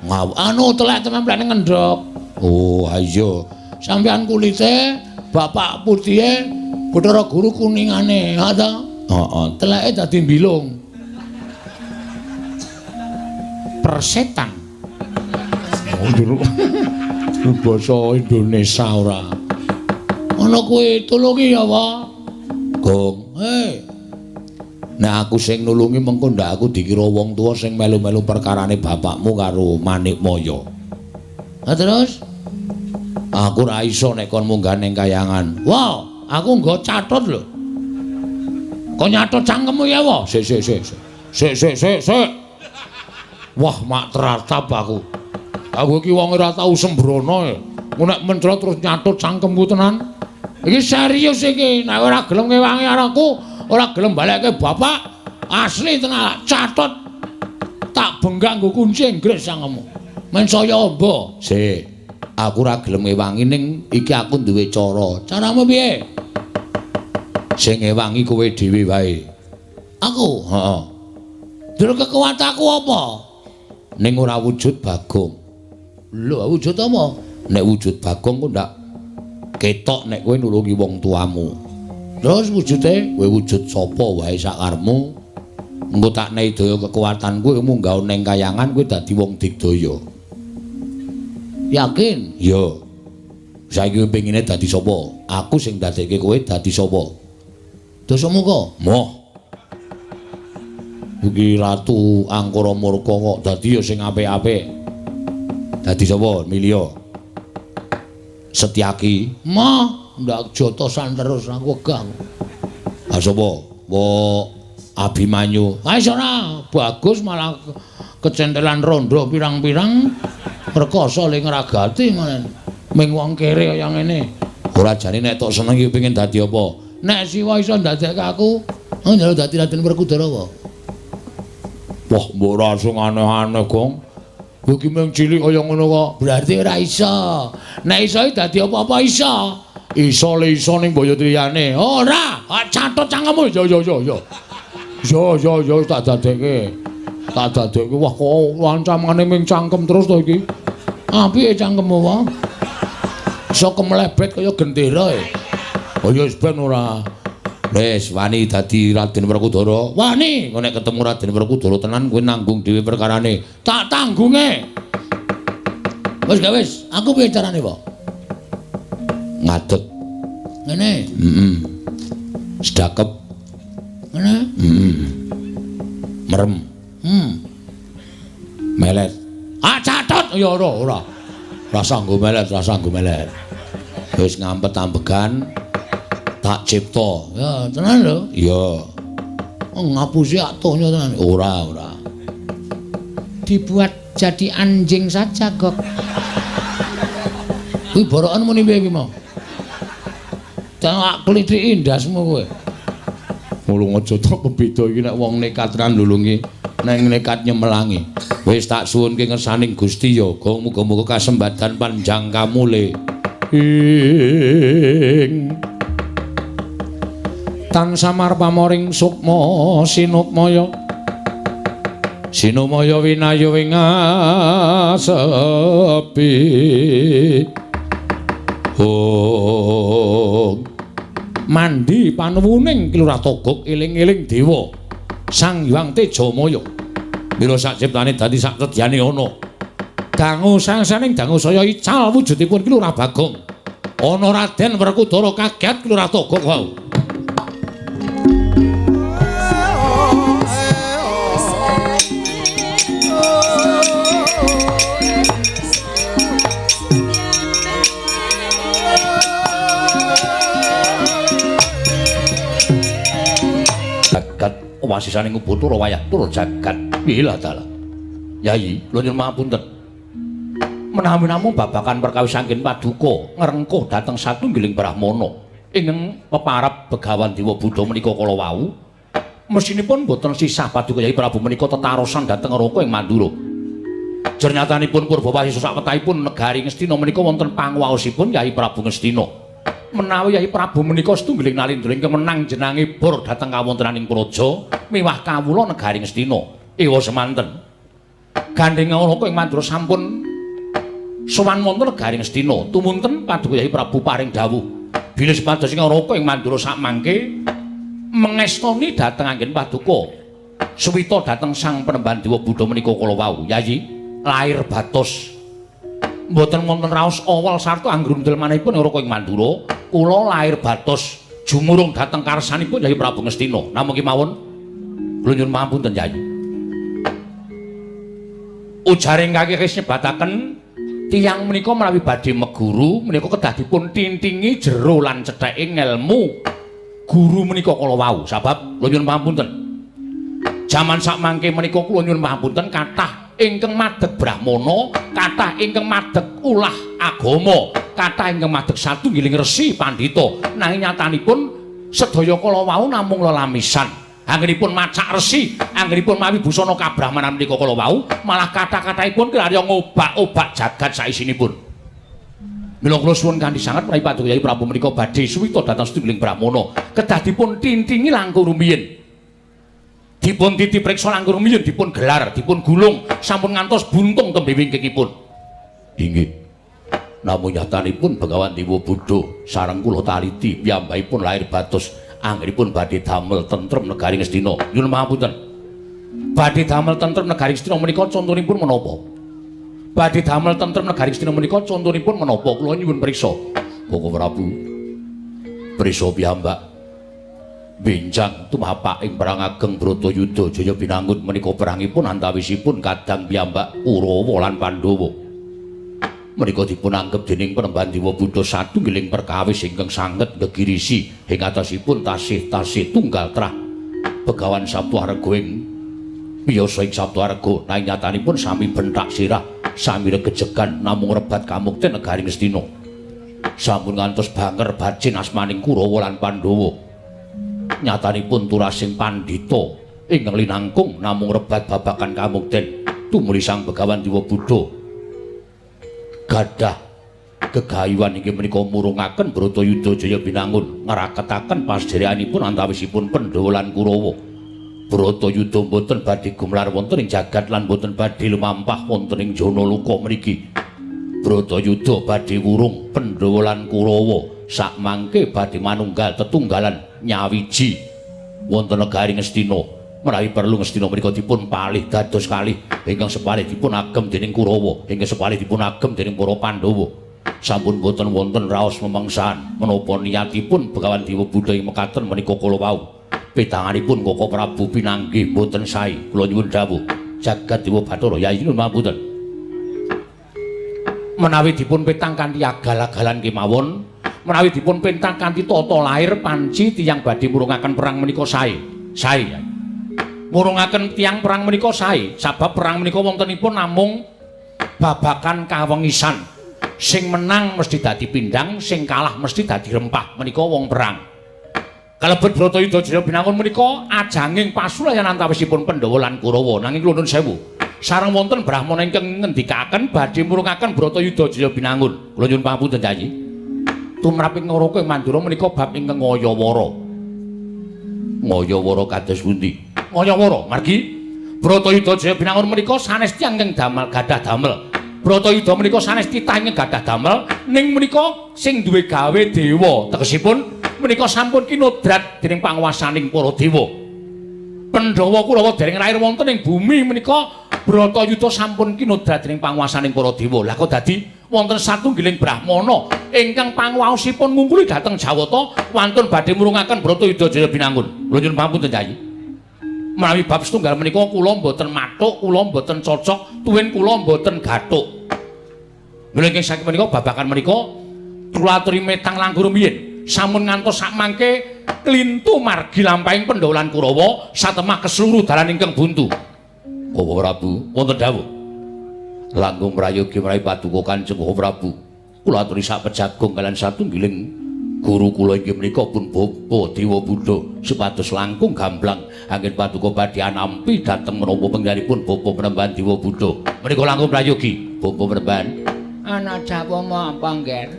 Ngaw anu telek templene ngendhog. Oh, ayo. Sampeyan kulite, bapak putihe, Bathara Guru kuningane, ha ta? Heeh, teleke dadi mbilung. Persetan. Oh, jero. Basa Indonesia ora. Ana kowe tulungi ya, Wa? Gong. Hei. Nek aku sing nulungi mengko ndak aku dikira wong tuwa sing melu-melu perkarane bapakmu karo Manikmaya. Lah terus aku ora iso nek kon munggah ning kayangan. Wah, aku nggo catut lho. Kok nyatut cangkemmu ya, Wa? Sik sik sik. Sik sik sik sik. Wah, mak teratap aku. Aku iki wong ora tau sembrono e. Engko nek mencrot terus nyatut cangkemku tenan. Iki serius iki, nek ora gelem ngewangi aku, ora gelem balekke bapak, asli tenan catut tak benggak nggo kunci Inggris cangkemmu. Men saya amba. Sik, aku ora gelem ngewangi ning iki aku duwe cara. Caramu piye? Sing ngewangi kowe dhewe wae. Aku? Heeh. Terus kekuatanku apa? Ning ora wujud Bagong. Lho, wujud apa? Nek wujud Bagong ku ndak ketok nek kowe nulungi wong tuamu. Terus wujude kowe wujud sapa wae sakarepmu. Engko tak nehi daya kekuatanku kowe munggah ning kayangan kowe dadi wong digdaya. Yakin? Iya. Saiki kowe pengine dadi sapa? Aku sing dadekke kowe dadi sapa? Dasamuka. Moh. Iki Ratu Angkara Murka kok dadi ya sing apik-apik. Dadi sapa? Milio. Setyaki. Moh, ndak jotosan terus aku wegah. Ha sapa? Wo Abimanyu. Ha wis ora, bagus malah kecentelan rondo pirang-pirang rekoso le ngragati malah. Ming wong kere kaya ngene. Ora jane nek tok seneng iki pengin dadi apa? Nek Siwa iso ndadekke aku, oh njaluk dadi Raden Werkudara apa? Wah, mbok ora sing aneh-aneh, Gong. Kowe iki mung cilik kaya ngono kok. Berarti ora iso. Nek iso iki dadi apa-apa iso. Iso le iso ning boyo liyane. Ora, catut cangkemmu. Yo yo yo yo. Yo yo yo tak dadekke. Tak dadekke. Wah, kok ancamane ming cangkem terus to iki. Apike cangkemmu wae. Iso kemlebet kaya gendera e. Oh ya wis ben ora. Wis wani dadi Raden Werkudara. Wani, engko nek ketemu Raden Werkudara tenan kowe nanggung dhewe perkarane. Tak tanggunge. Wis gak wis, aku piye carane, Pak? Ngadeg. Ngene. Heeh. Sedakep. Ngene. Heeh. Merem. Melet. Ah catut ya ora ora. Rasa nggo melet, rasa nggo melet. Wis ngampet ambegan. Tak cipta. Ya, tenan lho. Iya. Oh, ngapusi atuhnya tenan. Ora, ora. Dibuat jadi anjing saja, Gok. Kuwi borokan muni piye iki mau? Tak klithiki ndasmu kowe. Mulung aja tok bebeda iki nek wong nekat tenan nulungi, nek nekat nyemelangi. Wis tak suwunke ngersaning Gusti ya, Gong muga-muga kasembadan panjang kamule. Ing tan samar pamoring sukma sinukmaya sinumaya winayu ing asepi. Oh. Mandi panuwuning Ki Lurah Togog eling-eling dewa Sang Hyang Tejamaya. Mila sak ciptane dadi sak tedyane ana. Dangu sangsaning dangu saya ical wujudipun Ki Lurah Bagong. Ana Raden Werkudara kaget Ki Lurah Togog wau. Jagat wasisaning Ubathara wayah tur jagat. Pilah dalah. Yayi, kula nyuwun pangapunten. Menawi namung babagan perkawis anggen paduka ngrengkuh dhateng satunggiling brahmana ingkang peparab Begawan Dewa Buddha menika kala wau, mesinipun boten sisah paduka Yayi Prabu menika tetarosan dhateng Raka ing Mandura. Jernyatanipun Purba Wasisa sakwetahipun negari Ngastina menika wonten panguwaosipun Yayi Prabu Ngastina. Menawi Yayi Prabu menika setunggiling nalindra ingkang menang jenange bor dhateng kawontenaning praja miwah kawula negari Ngastina. Ewa semanten. Gandheng Raka ing Mandura sampun sowan wonten negari Ngastina. Tumunten paduka Yayi Prabu paring dawuh bilih supados ing Raka ing Mandura sakmangke mengestoni dhateng anggen paduka suwita dhateng Sang Penemban Dewa Buddha menika kala wau. Yayi lair batos mboten wonten raos awal sarta anggrundel manahipun Raka ing Mandura. Kula lair batos jumurung dhateng karsanipun Yayi Prabu Ngastina. Namung kemawon kula nyuwun pangapunten Yayi. Ujaring kaki nyebataken tiyang menika menawi badhe meguru menika kedah dipun tintingi jero lan cetheke ngelmu guru menika kala wau. Sabab kula nyuwun pangapunten, jaman sakmangke menika kula nyuwun pangapunten kathah ingkang madeg brahmana, kathah ingkang madeg ulah agama, kathah ingkang madeg satunggiling resi pandhita, nanging nyatanipun sedaya kala wau namung lelamisan. Anggenipun macak resi, anggenipun mawi busana kabrahmanan menika kala wau, malah kathah-kathahipun kirarya ngobak-obak jagat saisinipun. Mila kula suwun kanthi sanget menawi paduka Yayi Prabu menika badhe suwita dhateng satunggiling brahmana, kedah dipun tintingi langkung rumiyin. Dipun titi priksa langkung rumiyin, dipun gelar, dipun gulung, sampun ngantos buntung tembe wingkingipun. Inggih. Namung nyatanipun Begawan Dewa Buddha sareng kula taliti piyambakipun lahir batos anggenipun badhe damel tentrem negari Ngastina. Nyuwun pangapunten. Badhe damel tentrem negari Ngastina menika contonipun menapa? Badhe damel tentrem negari Ngastina menika contonipun menapa? Kula nyuwun priksa. Koko Prabu. Priksa piyambak. Benjang tumapak ing perang ageng Bratayuda Jaya Binangun menika perangipun antawisipun kadang piyambak Kurawa lan Pandhawa. Menika dipun anggep dening Penemban Dewa Buddha satunggiling perkawis ingkang sanget gegirisi ing atasipun tasih-tasih tunggal trah Begawan Sabtuarga ing miyasa ing Sabtuarga, nanging nyatanipun sami benthak sirah, sami regejegan namung rebat kamukten negari Ngastina. Sampun ngantos banger bacin asmaning Kurawa lan Pandhawa. Nyatanipun turasing pandhita ingkang linangkung namung rebat babagan kamukten tumuli Sang Begawan Dewa Buddha gadah gegayuhan inggih menika murungaken Bratayuda Jaya Binangun ngraketaken pasdherekanipun antawisipun Pandhawa lan Kurawa. Bratayuda mboten badhe gumelar wonten ing jagat lan mboten badhe lumampah wonten ing Janaloka mriki. Bratayuda badhe wurung Pandhawa lan Kurawa sakmangke badhe manunggal tetunggalan nyawiji wonten negari Ngastina. Menawi perlu Ngastina menika dipun palih dados kalih ingkang sepalih dipun agem dening Kurawa, ingkang sepalih dipun agem dening para Pandhawa. Sampun boten wonten raos memangsan menapa niatipun Begawan Dewa Buddha ing mekaten menika kala wau. Petanganipun Koko Prabu pinanggih boten sae. Kula nyuwun dawuh jagat Dewa Bathara Yayi nyuwun pangapunten. Menawi dipun petang kanthi agal-agalan kemawon, menawi dipun pentang kanthi tata lair panci tiyang badhe murungaken perang menika sae. Sae. Murungaken tiyang perang menika sae, sabab perang menika wontenipun namung babakan kawengisan. Sing menang mesti dadi pindhang, sing kalah mesti dadi rempah. Menika wong perang. Kalebet Bratayuda Jaya Binangun menika ajanging pasulayan antawisipun Pandhawa lan Kurawa. Nanging kula nuwun sewu, sareng wonten brahmana ingkang ngendikaken badhe murungaken Bratayuda Jaya Binangun. Kula nyuwun pangapunten Yayi. Tumrap ing Naraka ing Mandura menika bab ingkang ngayawara. Ngayawara kados pundi? Ngayawara margi Bratayuda Jaya Binangun menika sanes tiyang ingkang damel gadah damel. Bratayuda menika sanes titah ingkang gadah damel ning menika sing duwe gawe dewa. Tegesipun menika sampun kinodrat dening panguwasaning para dewa. Pandhawa Kurawa dereng lair wonten ing bumi menika Bratayuda sampun kinodrat dening panguwasaning para dewa. Lah kok dadi wonten satunggiling brahmana ingkang panguwaosipun ngungkuli dhateng Jawata wantun badhe murungaken Bratayuda Jaya Binangun. Kula nyuwun pangapunten Kyai. Menawi bab setunggal menika kula mboten mathuk, kula mboten cocok, tuwin kula mboten gathuk. Mila ingkang saking menika babagan menika kula aturi metang langkung rumiyin. Sampun ngantos sakmangke klintu margi lampahing Pandhawa lan Kurawa satemah keseluruh dalan ingkang buntu. Bapak Prabu, wonten dawuh. Langkung prayogi menawi paduka Kanjeng Bapak Prabu. Kula aturi sak pejagung kaliyan satunggiling guru kula inggih menika pun Bapa Dewa Buddha supados langkung gamblang anggen paduka badhe anampi dhateng menapa penggalipun Bapa Penemban Dewa Buddha. Menika langkung prayogi, Bapa Penemban. Ana dawuhmu apa, Ngger?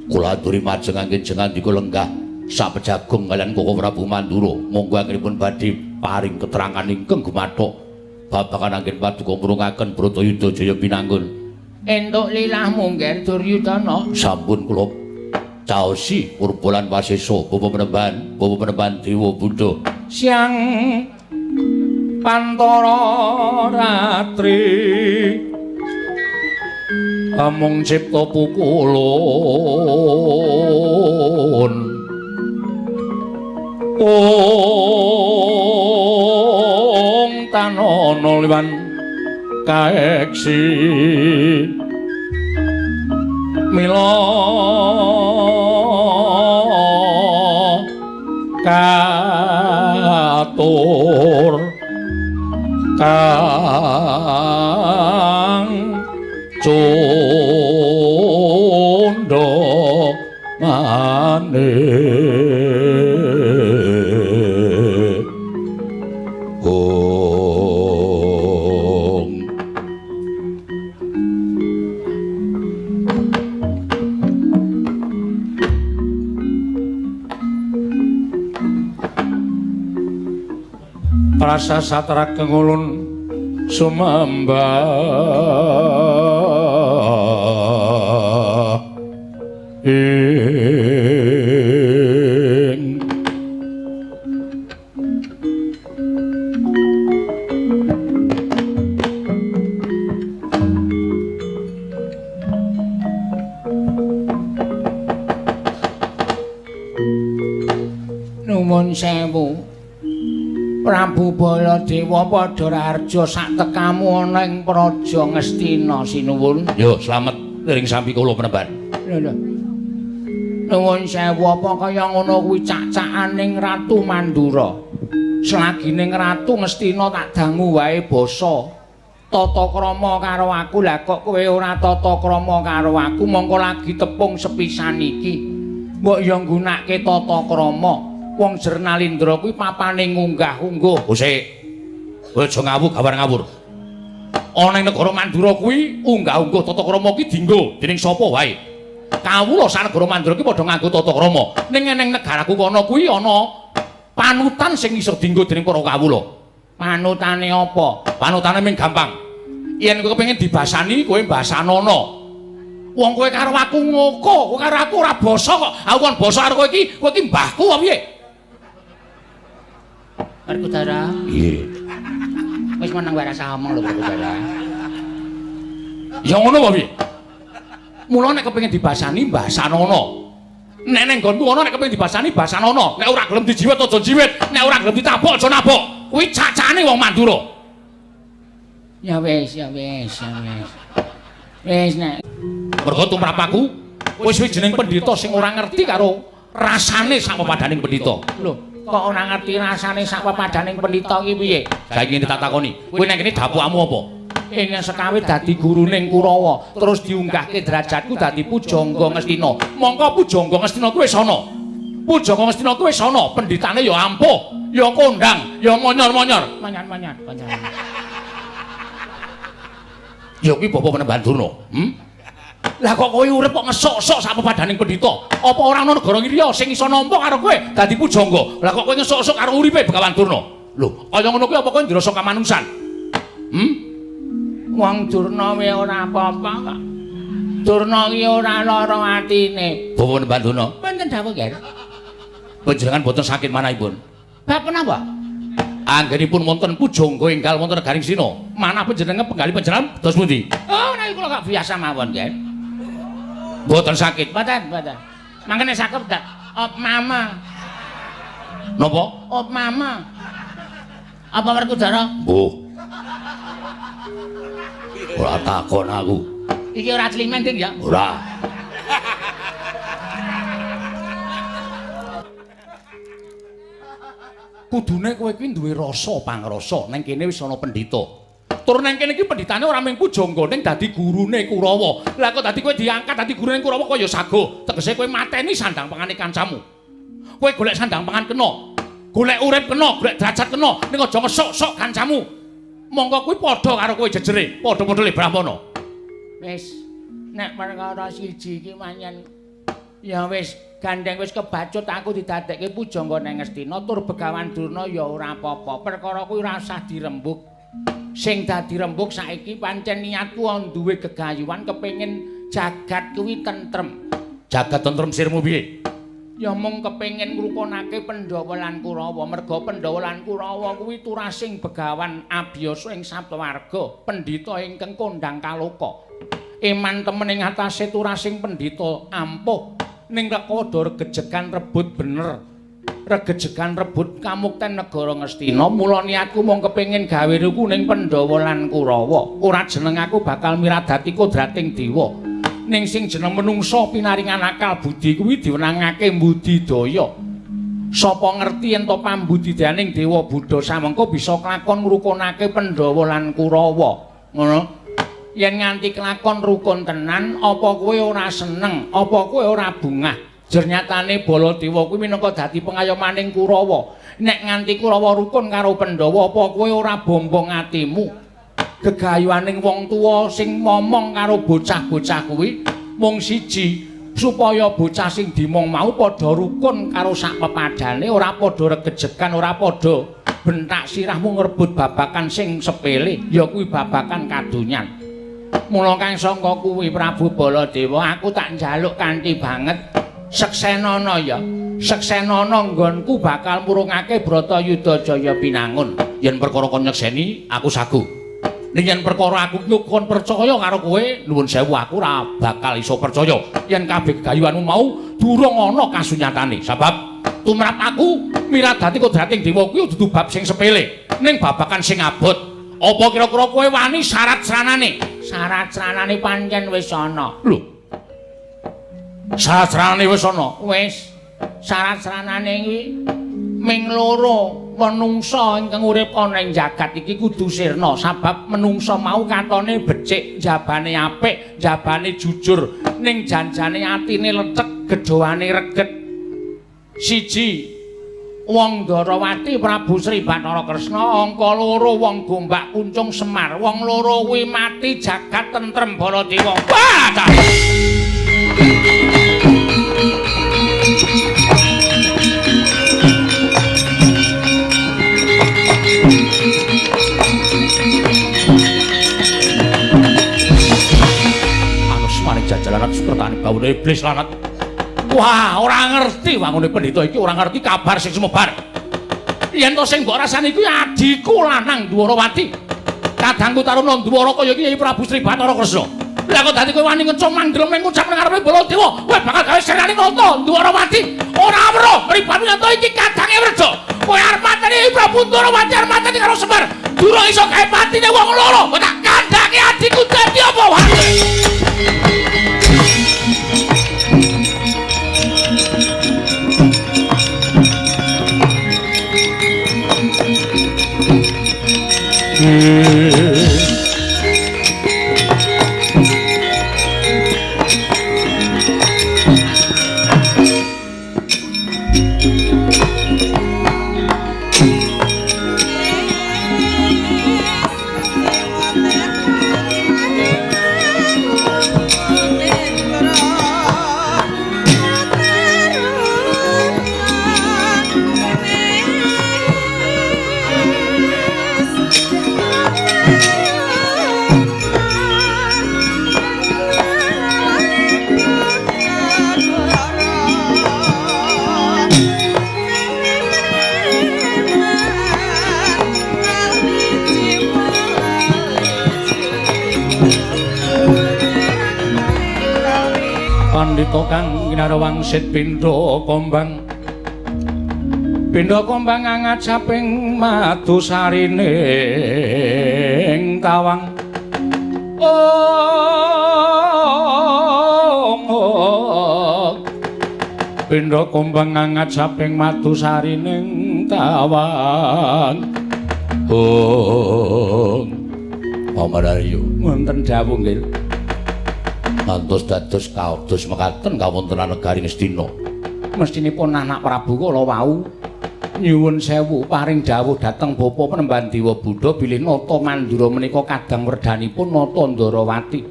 Kula aturi majeng anggen jengandika lenggah sak pejagung kaliyan Koko Prabu Mandura. Monggo anggenipun badhe paring keterangan ingkang gumathok babagan anggen paduka murungaken Bratayuda Jaya Binangun. Entuk lilahmu, Ngger Duryudana. Sampun kula caosi purba lan wasesa Bapa Penemban, Bapa Penemban Dewa Buddha. Siang pantara ratri amung cipta pukulun ong tanono liwan kaeksi mila katur kang cundha manik. Ong Prasa satra kengulun sumembah ing Nuwun sewu. Prabu Baladewa padha raharja sak tekamu ana ing Praja Ngastina sinuwun. Yo slamet ring sampi kula penemban. Lho lho. Nuwun sewu apa kaya ngono kuwi cak-cakaning Ratu Mandura. Selagining Ratu Ngastina tak dangu wae basa. Tata krama karo aku, lah kok kowe ora tata krama karo aku, mongko lagi tepung sepisan iki. Mbok yo nggunakake tata krama. Wong Jernalindra kuwi papane ngunggah-ungguh. Usik. Aja ngawur gawar ngawur. Ana ing negara Mandura kuwi unggah-ungguh tata krama kuwi dienggo dening sapa wae. Kawula sak negara Mandura kuwi padha nganggo tata krama. Ning eneng negaraku kono kuwi ana panutan sing iso dienggo dening para kawula. Panutane apa? Panutane mung gampang. Yen kowe kepengin dibasani, kowe basanono. Wong kowe karo aku ngoko, kowe karo aku ora basa kok. Aku kon basa karo kowe iki, kowe iki mbahku apa piye? Werkudara. Nggih. Wis meneng wae rasa omong lho Werkudara. Ya ngono apa piye? Mula nek kepengin dibasani basanono. Nek neng nggonku ana nek kepengin dibasani basanono. Nek ora gelem dijiwet aja jiwet, nek ora gelem ditabok aja nabok. Kuwi cacane wong Mandura. Ya wis, ya wis, ya wis. Wis nek mergo tumrapaku wis jeneng pendhita sing ora ngerti karo rasane sak pepadaning pendhita. Lho, kok ora ngerti rasane sak pepadaning pendhita iki piye? Saiki ngene tak takoni, kowe nang kene dapukmu apa? Ing sekawe dadi guruning Kurawa, terus diunggahke derajatku dadi pujangga Ngastina. Mongko pujangga Ngastina kuwi wis ana. Pujangga Ngastina kuwi wis ana, pendhitane ya ampuh, ya kondang, ya monyor-monyor. Monyor-monyor, monyor. Ya kuwi Bapak Penemban Durna. Lah kok kowe urip kok ngesok-sok sak pepadaning pendhita? Apa ora ana negara ngiriya sing iso nampa karo kowe dadi pujangga? Lah kok kowe ngesok-sok karo uripe Begawan Durna? Lho, kaya ngono kuwi apa kowe ndrasa kamanungsan? Wong Durna wae ora apa-apa kok. Durna ki ora lara atine. Bapak Mbak Durna. Wonten dawuh, Ger. Panjenengan boten sakit manahipun. Bab menapa? Anggenipun wonten pujangga enggal wonten negaring Sina. Manah panjenengan penggalih panjenengan dos pundi? Oh, nek kula kok biasa mawon, Ger. Boten sakit. Boten, boten. Mangkene sakit dak op mama. Napa? Op mama. Apa Werkudara? Mbuh. Ora takon aku. Iki ora climen, Ding ya? Ora. Kudune kowe kuwi duwe rasa pangrasa. Neng kene wis ana pendhita. Tur neng kene iki pendhitane ora mung pujangga ning dadi gurune Kurawa. Lah kok dadi kowe diangkat dadi gurune Kurawa kaya sago. Tegese kowe mateni sandang pangane kancamu. Kowe golek sandang pangan kena, golek urip kena, golek derajat kena, ning aja ngesok-sok kancamu. Monggo kuwi padha karo kowe jejere, padha-padha le Brahmana. Wis, nek perkara siji iki manyen ya wis gandeng wis kebacut aku didadekke pujangga nang Ngastina tur Begawan Durna ya ora apa-apa. Perkara kuwi ora usah dirembug. Sing dadi rembug saiki pancen niatku duwe gegayuhan kepengin jagat kuwi tentrem. Jagat tentrem sirmu piye? Ya mung kepengin ngrukunake Pandhawa lan Kurawa. Merga Pandhawa lan Kurawa kuwi turasing begawan abiyasa ing Saptawarga, pendhita ingkang kondhang kaloka. Eman temen ing atase turasing pendhita ampuh ning rekodo regejegan rebut bener. Regejegan rebut kamukten negara Ngastina. Mula niatku mung kepengin gawe ruku ning Pandhawa lan Kurawa. Ora jeneng aku bakal miradati kodrating dewa. Ning sing jeneng menungsa pinaringan akal budi kuwi diwenangake mbudidaya. Sapa ngerti yen to pambudidayaning Dewa Buddha samengko bisa klakon ngrukunake Pandhawa lan Kurawa. Ngono. Yen nganti klakon rukun tenan, apa kowe ora seneng, apa kowe ora bungah? Jernyatane Baladewa kuwi minangka dadi pengayomaning Kurawa. Nek nganti Kurawa rukun karo Pandhawa, apa kowe ora bombong atimu? Gegayuhaning wong tuwa sing momong karo bocah-bocah kuwi mung siji, supaya bocah sing dimong mau padha rukun karo sak pepadane, ora padha regejegan, ora padha bentak sirahmu ngrebut babakan sing sepele, ya kuwi babakan kadonyan. Mula kang sangka kuwi Prabu Baladewa, aku tak njaluk kanthi banget seksenana ya. Seksenana nggonku bakal murungake Bratayuda Jaya Binangun. Yen perkara kon nyekseni, aku sagu. Ning yen perkara aku kon percaya karo kowe, nuwun sewu aku ora bakal iso percaya yen kabeh gegayuhanmu mau durung ana kasunyatane. Sebab tumrap aku miradati kodrating dewa kuwi dudu bab sing sepele, ning babakan sing abot. Apa kira-kira kowe wani syarat sranane? Syarat sranane pancen wis ana. Lho. Syarat sranane wis ana. Wis. Syarat sranane kuwi ming loro. Menungsa ingkang urip ana ing jagat iki kudu sirna, sabab menungsa mau katone becik, jabane apik, jabane jujur, ning janjane atine lecek, gedhoane reget. Siji, wong Ndarawati Prabu Sri Bathara Kresna, angka loro wong Gombak Kuncung Semar. Wong loro kuwi mati jagat tentrem Baladewa. Wah! Jajalan sukertane bawune iblis lanat. Wah, ora ngerti wangune pendhita iki, ora ngerti kabar sing sumebar. Yen to sing mbok rasani kuwi adhiku lanang Dwarawati. Kadangku Taruna Ndwara kaya iki Kyai Prabu Sri Bathara Kresna. Lah kok dadi kowe wani ngecung mandrem ning ngucap nang ngarepe Baladewa, kowe bakal gawe sirane nata Dwarawati. Ora weruh mripatmu yen to iki kadange Wreja. Kowe arep mateni Prabu Dwarawati arep mateni karo Semar. Durung iso gawe patine wong loro, kok tak kandhake adhiku dadi apa wae. Thank you. Pandhita kang kinara wangsit pindha kombang. Pindha kombang ngajaping madu sarining tawang. Ong pindha kombang ngajaping madu sarining tawang. Ong Pamararyo wonten dawuh nggih. Ngantos dados kados mekaten kawontenan negari Ngastina. Mestinipun anak Prabu kala wau nyuwun sewu paring dawuh dhateng Bapa Penemban Dewa Buddha bilih Nata Mandura menika kadang werdanipun Nata Ndarawati.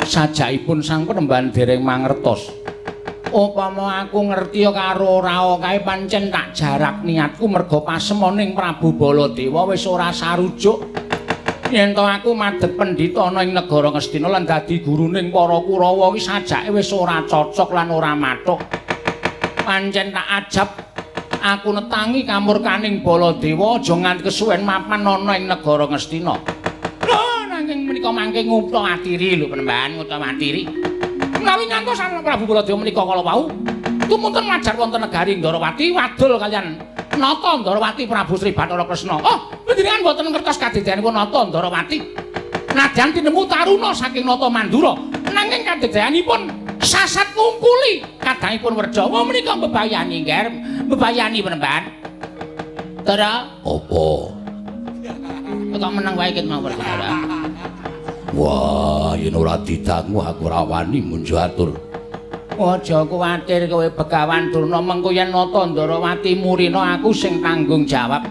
Sajakipun sang Penemban dereng mangertos. Upama aku ngerti karo ora kae pancen tak jarak niatku merga pasemoning Prabu Baladewa wis ora sarujuk. Yen to aku madhep pendhita ana ing negara Ngastina lan dadi guruning para Kurawa iki sajake wis ora cocok lan ora mathuk. Pancen tak ajab aku netangi kamurkaning Baladewa aja nganti kesuwen mapan ana ing negara Ngastina. Lho nanging menika mangke ngupta atiri lho Penemban, ngupta atiri. Menawi ngantos Prabu Baladewa menika kala wau tumunten majar wonten negari Ndarawati wadul kaliyan Nata Ndarawati Prabu Sri Bathara Kresna. Oh, panjenengan mboten ngertos kadedeanipun Nata Ndarawati. Nadyan tinemu taruna saking Nata Mandura, nanging kadedeanipun sasat ngungkuli kadangipun Werjawa menika mbebayani, Ngger, mbebayani Penemban. Tara, apa? Kok meneng wae ket mawon, Tara. Wah, yen ora didangu aku ora wani munjo atur. Aja kuwatir kowe Begawan Durna, mengko yen Nata Ndarawati murina aku sing tanggung jawab.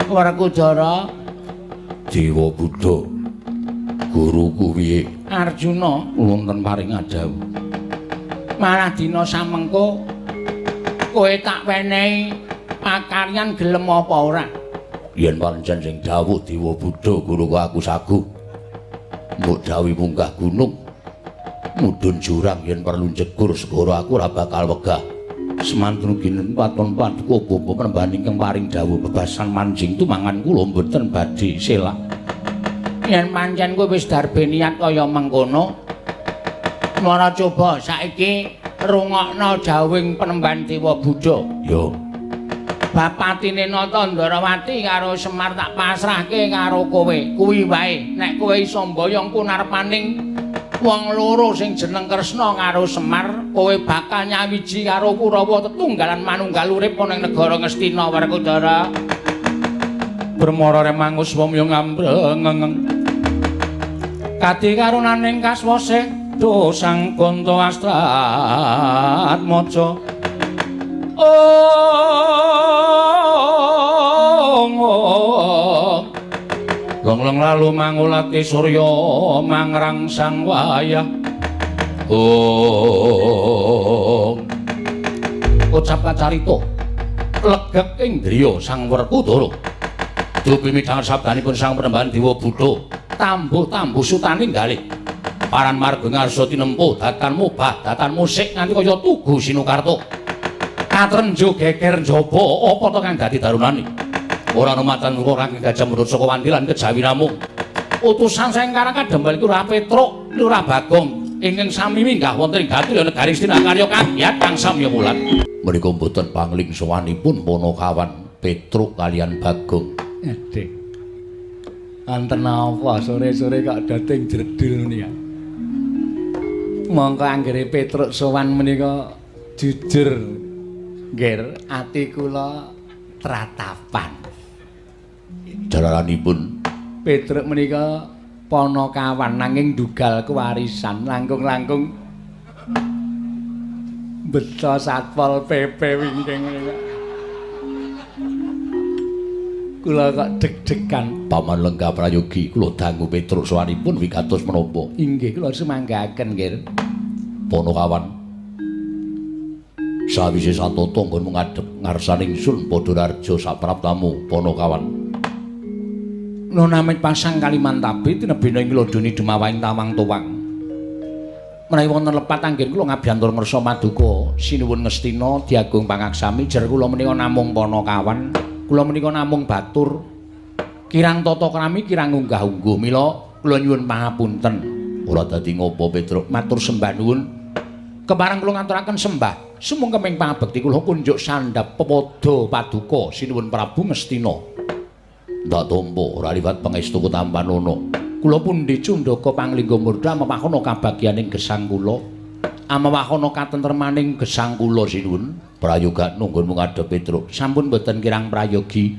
Werkudara, Dewa Buddha, guruku piye? Arjuna wonten paring adhawuh. Malah dina samengko kowe tak wenehi pakaryan gelem apa ora? Yen pancen sing dawuh Dewa Buddha guruku aku sagu. Mbok dawuhi munggah gunung, mudhun jurang yen perlu jegur segara aku ora bakal wegah. Semantun ginen waton paduka bapa Penemban ingkang paring dawuh bebasan manjing tumangan kula mboten badhe selak. Yen pancen kowe wis darbe niat kaya mengkono, mara coba saiki rungokno dawuhing Penemban Dewa Buddha. Yo. Bapatine Nata Ndarawati karo Semar tak pasrahke karo kowe. Kuwi wae nek kowe iso mboyong punarpaning wong loro sing jeneng Kresna karo Semar, kowe bakal nyawiji karo Kurawa tetunggalan manunggal urip ana ing negara Ngastina. Werkudara. Bremara remangus wamya ngambrengeng. Kadi karunaning kaswase do sang Kanta Astratmaja. Ong Longlong lalu mangulati surya mangrangsang wayah. Ong ucap kacarita legek ing driya Sang Werkudara. Dupi midhanget sabdanipun Sang Penemban Dewa Buddha, tambuh-tambuh sutaning galih. Paran marga ngarsa tinempuh datan mubah datan musik nganti kaya tugu Sinukarta. Katrenjo geger njaba apa to kang dadi darunane? Ora ana matan ora kang gajah mundhut saka wantilan kejawi namung utusan saking Karang Kadempel iku Lurah Petruk, Lurah Bagong ingkang sami minggah wonten ing Gatulya negari Astina karya kagiat kang samya wulan. Menika mboten pangling sowanipun Panakawan Petruk kalian Bagong. Aduh. Wonten napa sore-sore kok dating jredul menika? Mongko anggere Petruk sowan menika jujur nggih ati kula tratapan. Jalaranipun Petruk menika panakawan nanging ndugal kewarisan langkung-langkung beto Satpol PP wingking menika. Kula kok deg-degan. Paman Lenggah Prayogi kula dangu Petruk sowanipun wigatos menapa? Inggih kula sumanggaken nggih. Panakawan sawise satata nggonmu ngadhep ngarsaning sun padha raja sapraptamu Panakawan. Nunamit pasang Kalimantabi tinebina ing lodoni dumawaing tawang tuwang. Menawi wonten lepat anggen kula ngabyantur ngersa maduka sinuwun Ngastina diagung pangaksami jer kula menika namung Panakawan, kula menika namung batur. Kirang tata krami kirang unggah-ungguh mila kula nyuwun pangapunten. Ora dadi ngopo Petruk, matur sembah nuwun. Kepareng kula ngaturaken sembah sumungkeming pangabekti kula kunjuk sandhap pepada paduka Sinuwun Prabu Ngastina. Ndak tampa ora liwat pangestu kutampanana. Kula pundi cundaka panglingga murda amewahana kabagyaning gesang kula. Amewahana katentremaning gesang kula sinuwun. Prayoga nunggunmu ngadhep Petruk. Sampun boten kirang prayogi.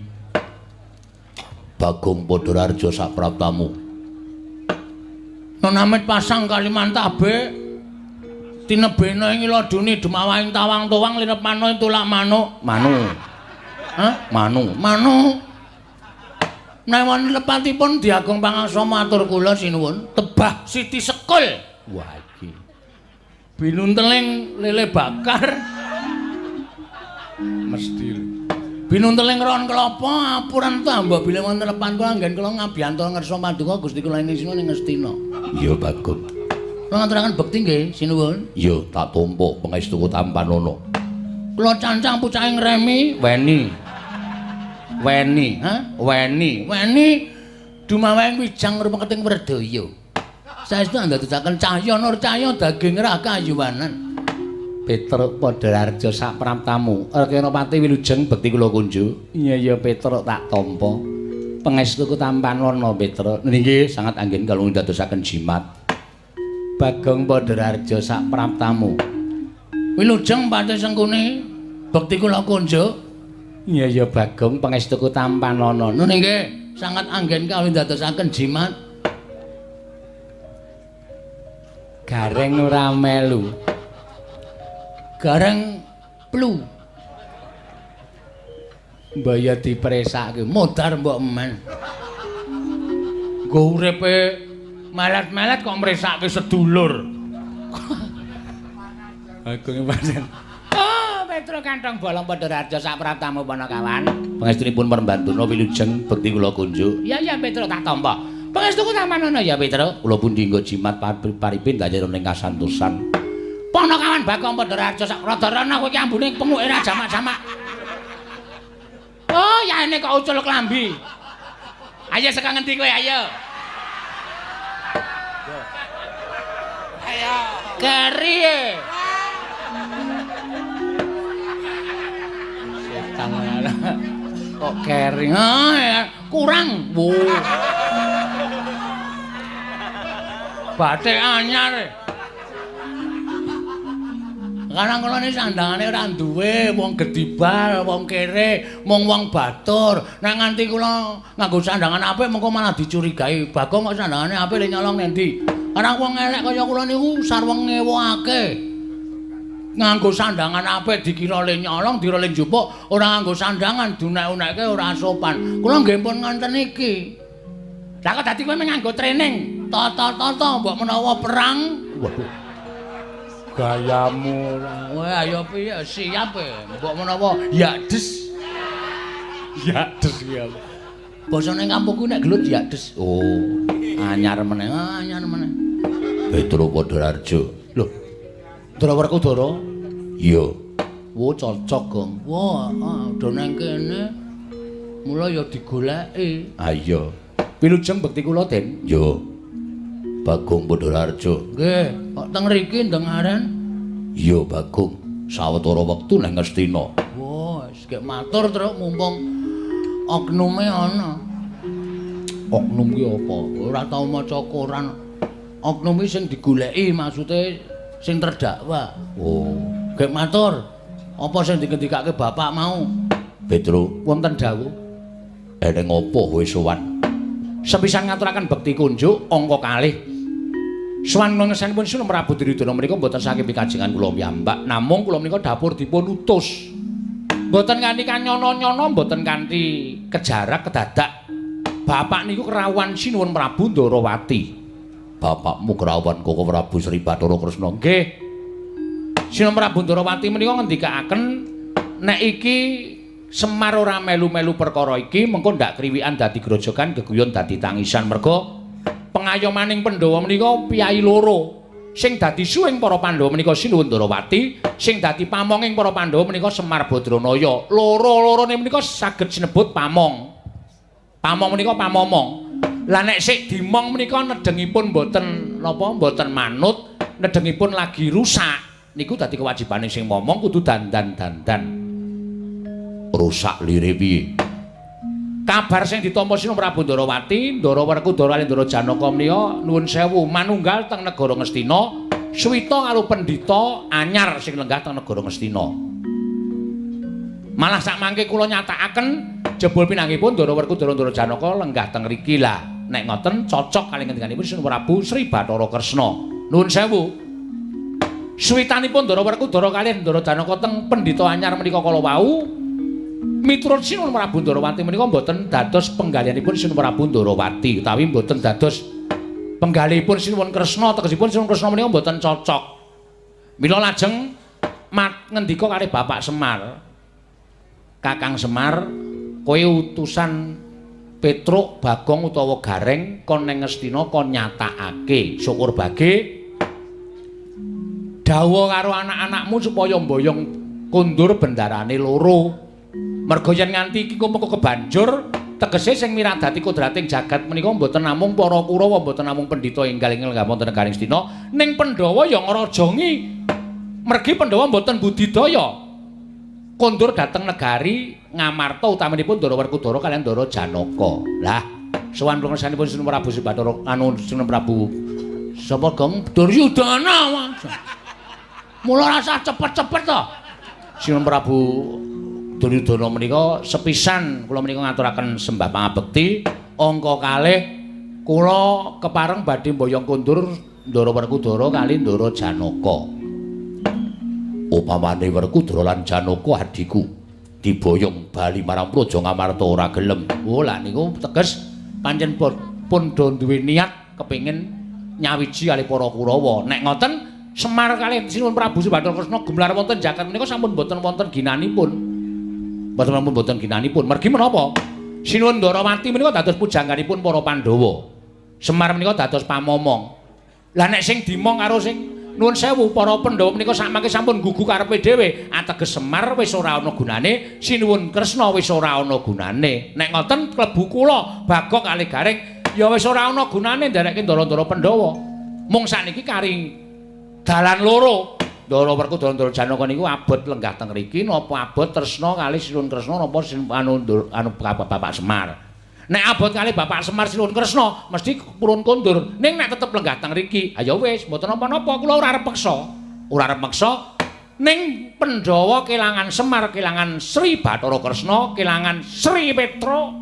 Bagong Padhararja sapraptamu. Nonamit pasang Kalimantabe. Tinebena ing iladune dumawahing tawang-towang linepana tulak manuk. Manu. Hah? Manu. Manu. Nek wonten lepatipun diagung pangasa matur kula sinuwun. Tebah Siti Sekul. Wah iki. Binunteling lele bakar. Mesti. Binunteling ron kelapa apuran tambah bilih wonten lepan kula anggen kula ngabiyantara ngersa paduka Gusti kula ing sinuwun ing Ngastina. Iya Bagong. Kula ngaturaken bekti nggih sinuwun. Iya tak tampa pangestuku tampanana. Kula cancang pucake ngremi weni. Weni, ha? Weni. Weni dumawahing wijang rumeketing werdaya. Saestu andadosaken cahya nur cahya daging rakayuwanan. Petruk Padhararja sapraptamu. Rekenapati wilujeng bekti kula kunjuk. Iya iya Petruk tak tampa. Pangestuku tampanana Petruk. Nggih sangat anggen kula ndadosaken jimat. Bagong Padhararja sapraptamu. Wilujeng Patih Sengkuni bekti kula kunjuk. Iya iya Bagong pangestuku tampanana. Nun nggih sangat anggen kawula ndadosaken jimat. Gareng ora melu. Gareng plu. Mbaya dipresake modar mbok emen. Nggo uripe melet-melet kok mresake sedulur. Agung pancen. Oh, Petruk kantong bolong Padhararja sapraptamu Panakawan. Pangestunipun Permbantuna wilujeng bekti kula kunjuk. Iya iya Petruk tak tampa. Pangestuku tampanana ya Petruk. Kula pundi nggo jimat paripin danyana ing kasantosan. Panakawan Bagong Padhararja sak rada rana kowe iki ambune penguke ra jamak-jamak. Oh, yaene kok ucul klambi. Ayo saka ngendi kowe ayo. Ayo. Keri e. Setan kok keri. Ah, kurang. Wo. Batik anyar. Karang kula niki sandangane ora duwe, wong gedibal, wong kere, mung wong batur. Nek nganti kula nganggo sandangan apik mengko malah dicurigai. Bagong kok sandangane apik le nyolong nendi. Karang wong elek kaya kula niku sarwa ngewokake. Nganggo sandangan apik dikira le nyolong, dikira le njupuk, ora nganggo sandangan dunek-unekke ora sopan. Kula nggih pun ngonten iki. Lah kok dadi kowe nganggo training, tata-tata mbok menawa perang. Waduh. Gayamu kowe ayo piye siap e mbok menawa ya des. Ya des ki apa? Basane kampungku nek gelut ya des. Oh, anyar meneh, anyar meneh. Petruk Padhararja. Lho. Ndara Werkudara? Iya. Wo cocok, Gong. Wah, do nang kene. Mula ya digoleki. Ha iya. Wilujeng bekti kula, Den. Iya. Bagong Padhararja. Nggih, kok teng mriki ndengaren? Iya, Bagong. Sawetara wektu nang Ngastina. Wah, wis gek matur truk mumpung oknume ana. Oknum ki apa? Ora tau maca koran. Oknum ki sing digoleki maksude sing terdakwa. Oh, gek matur. Apa sing digendikake bapak mau? Petruk, wonten dawuh. Eneng apa kowe sowan? Sepisan ngaturaken bekti kunjuk angka kalih. Sowan ngesanipun Sunan Prabu Duryudana menika mboten saking pikajengan kula piyambak, namung kula menika dapur dipun utus. Mboten kanthi kanyono-nyono, mboten kanthi kejarak kedadak. Bapak niku kerawuhan Sinuwun Prabu Ndarawati. Bapakmu kerawuhan Koko Prabu Sri Bathara Kresna. Nggih. Sinuwun Prabu Ndarawati menika ngendikaaken nek iki Semar ora melu-melu perkara iki mengko ndak kriwikan dadi grojogan geguyon dadi tangisan merga pengayomaning Pandhawa menika piyayi loro sing dadi suwing para Pandhawa menika Sinuwun Ndarawati sing dadi pamonging para Pandhawa menika Semar Badranaya. Loro-lorone menika saged sinebut pamong. Pamong menika pamomong. Lah nek sik dimong menika nedengipun mboten napa mboten manut, nedengipun lagi rusak. Niku dadi kewajibane sing momong kudu dandan-dandan. Rusak lire piye? Kabar sing ditampa Sinuwun Prabu Ndarawati, Ndara Werkudara lan Ndara Janaka menika nuwun sewu manunggal teng negara Ngastina, suwita karo pendhita anyar sing lenggah teng negara Ngastina. Malah sakmangke kula nyatakaken jebul pinanggihipun Ndara Werkudara Ndara Janaka lenggah teng mriki lah. Nek ngoten cocok kali ngendikanipun Sinuwun Prabu Sri Bathara Kresna. Nuwun sewu. Suwitanipun Ndara Werkudara kalih Ndara Janaka teng pendhita anyar menika kala wau miturut Sinuwun Prabu Ndarawati menika mboten dados penggalihanipun Sinuwun Prabu Ndarawati utawi mboten dados penggalihipun Sinuwun Kresna, tegesipun Sinuwun Kresna menika mboten cocok. Mila lajeng ngendika kalih Bapak Semar. Kakang Semar, kowe utusan Petruk, Bagong utawa Gareng kon neng Ngastina kon nyatakake syukur bage dawuh karo anak-anakmu supaya mboyong kondur bendarane loro. Merga yen nganti iki mengko kebanjur tegese sing miradati kodrating jagat menika mboten namung para Kurawa, mboten namung pendhita enggal ing lenggah wonten negari Ngastina, ning Pandhawa ya ngrajangi. Mergi Pandhawa mboten budidaya. Kondur dhateng negari Ngamarta utamanipun Ndara Werkudara kaliyan Ndara Janaka. Lah, sowan pungkasanipun Sinuwun Prabu Sri Bathara anu Sinuwun Prabu sapa Gong Duryudana. Mula rasah cepet-cepet to. Sinuwun Prabu Duryudana menika sepisan kula menika ngaturaken sembah pangabekti angka kalih kula kepareng badhe mboyong kondur Ndara Werkudara kali Ndara Janaka. Upamane Werkudara lan Janaka adhiku diboyong bali marang Praja Ngamarta ora gelem. Oh lah niku teges pancen pun do duwe niat kepengin nyawiji kalih para Kurawa. Nek ngoten Semar kalih Sinuwun Prabu Sri Bathara Kresna gemelar wonten jagat menika sampun boten wonten ginanipun. Mboten namung boten ginanipun. Mergi menapa? Sinuwun Ndarawati menika dados pujangganipun para Pandhawa. Semar menika dados pamomong. Lah nek sing dimong karo sing nuwun sewu para Pandhawa menika sakmangke sampun gugu karepe dhewe, ateges Semar wis ora ana gunane, Sinuwun Kresna wis ora ana gunane. Nek ngoten klebu kula Bagong kalih Gareng ya wis ora ana gunane nderekke ndara-ndara Pandhawa. Mung sakniki kari dalan loro. Ndara Werkudara Ndara Janaka niku abot lenggah teng mriki napa abot tresna kalih Sinuwun Kresna napa anu anu Bapak Semar. Nek abot kalih Bapak Semar Sinuwun Kresna mesti purun kondur. Ning nek tetep lenggah teng mriki, ha ya wis mboten napa-napa kula ora arep peksa. Ora arep meksa. Ning Pandhawa kelangan Semar, kelangan Sri Bathara Kresna, kelangan Sri Petruk,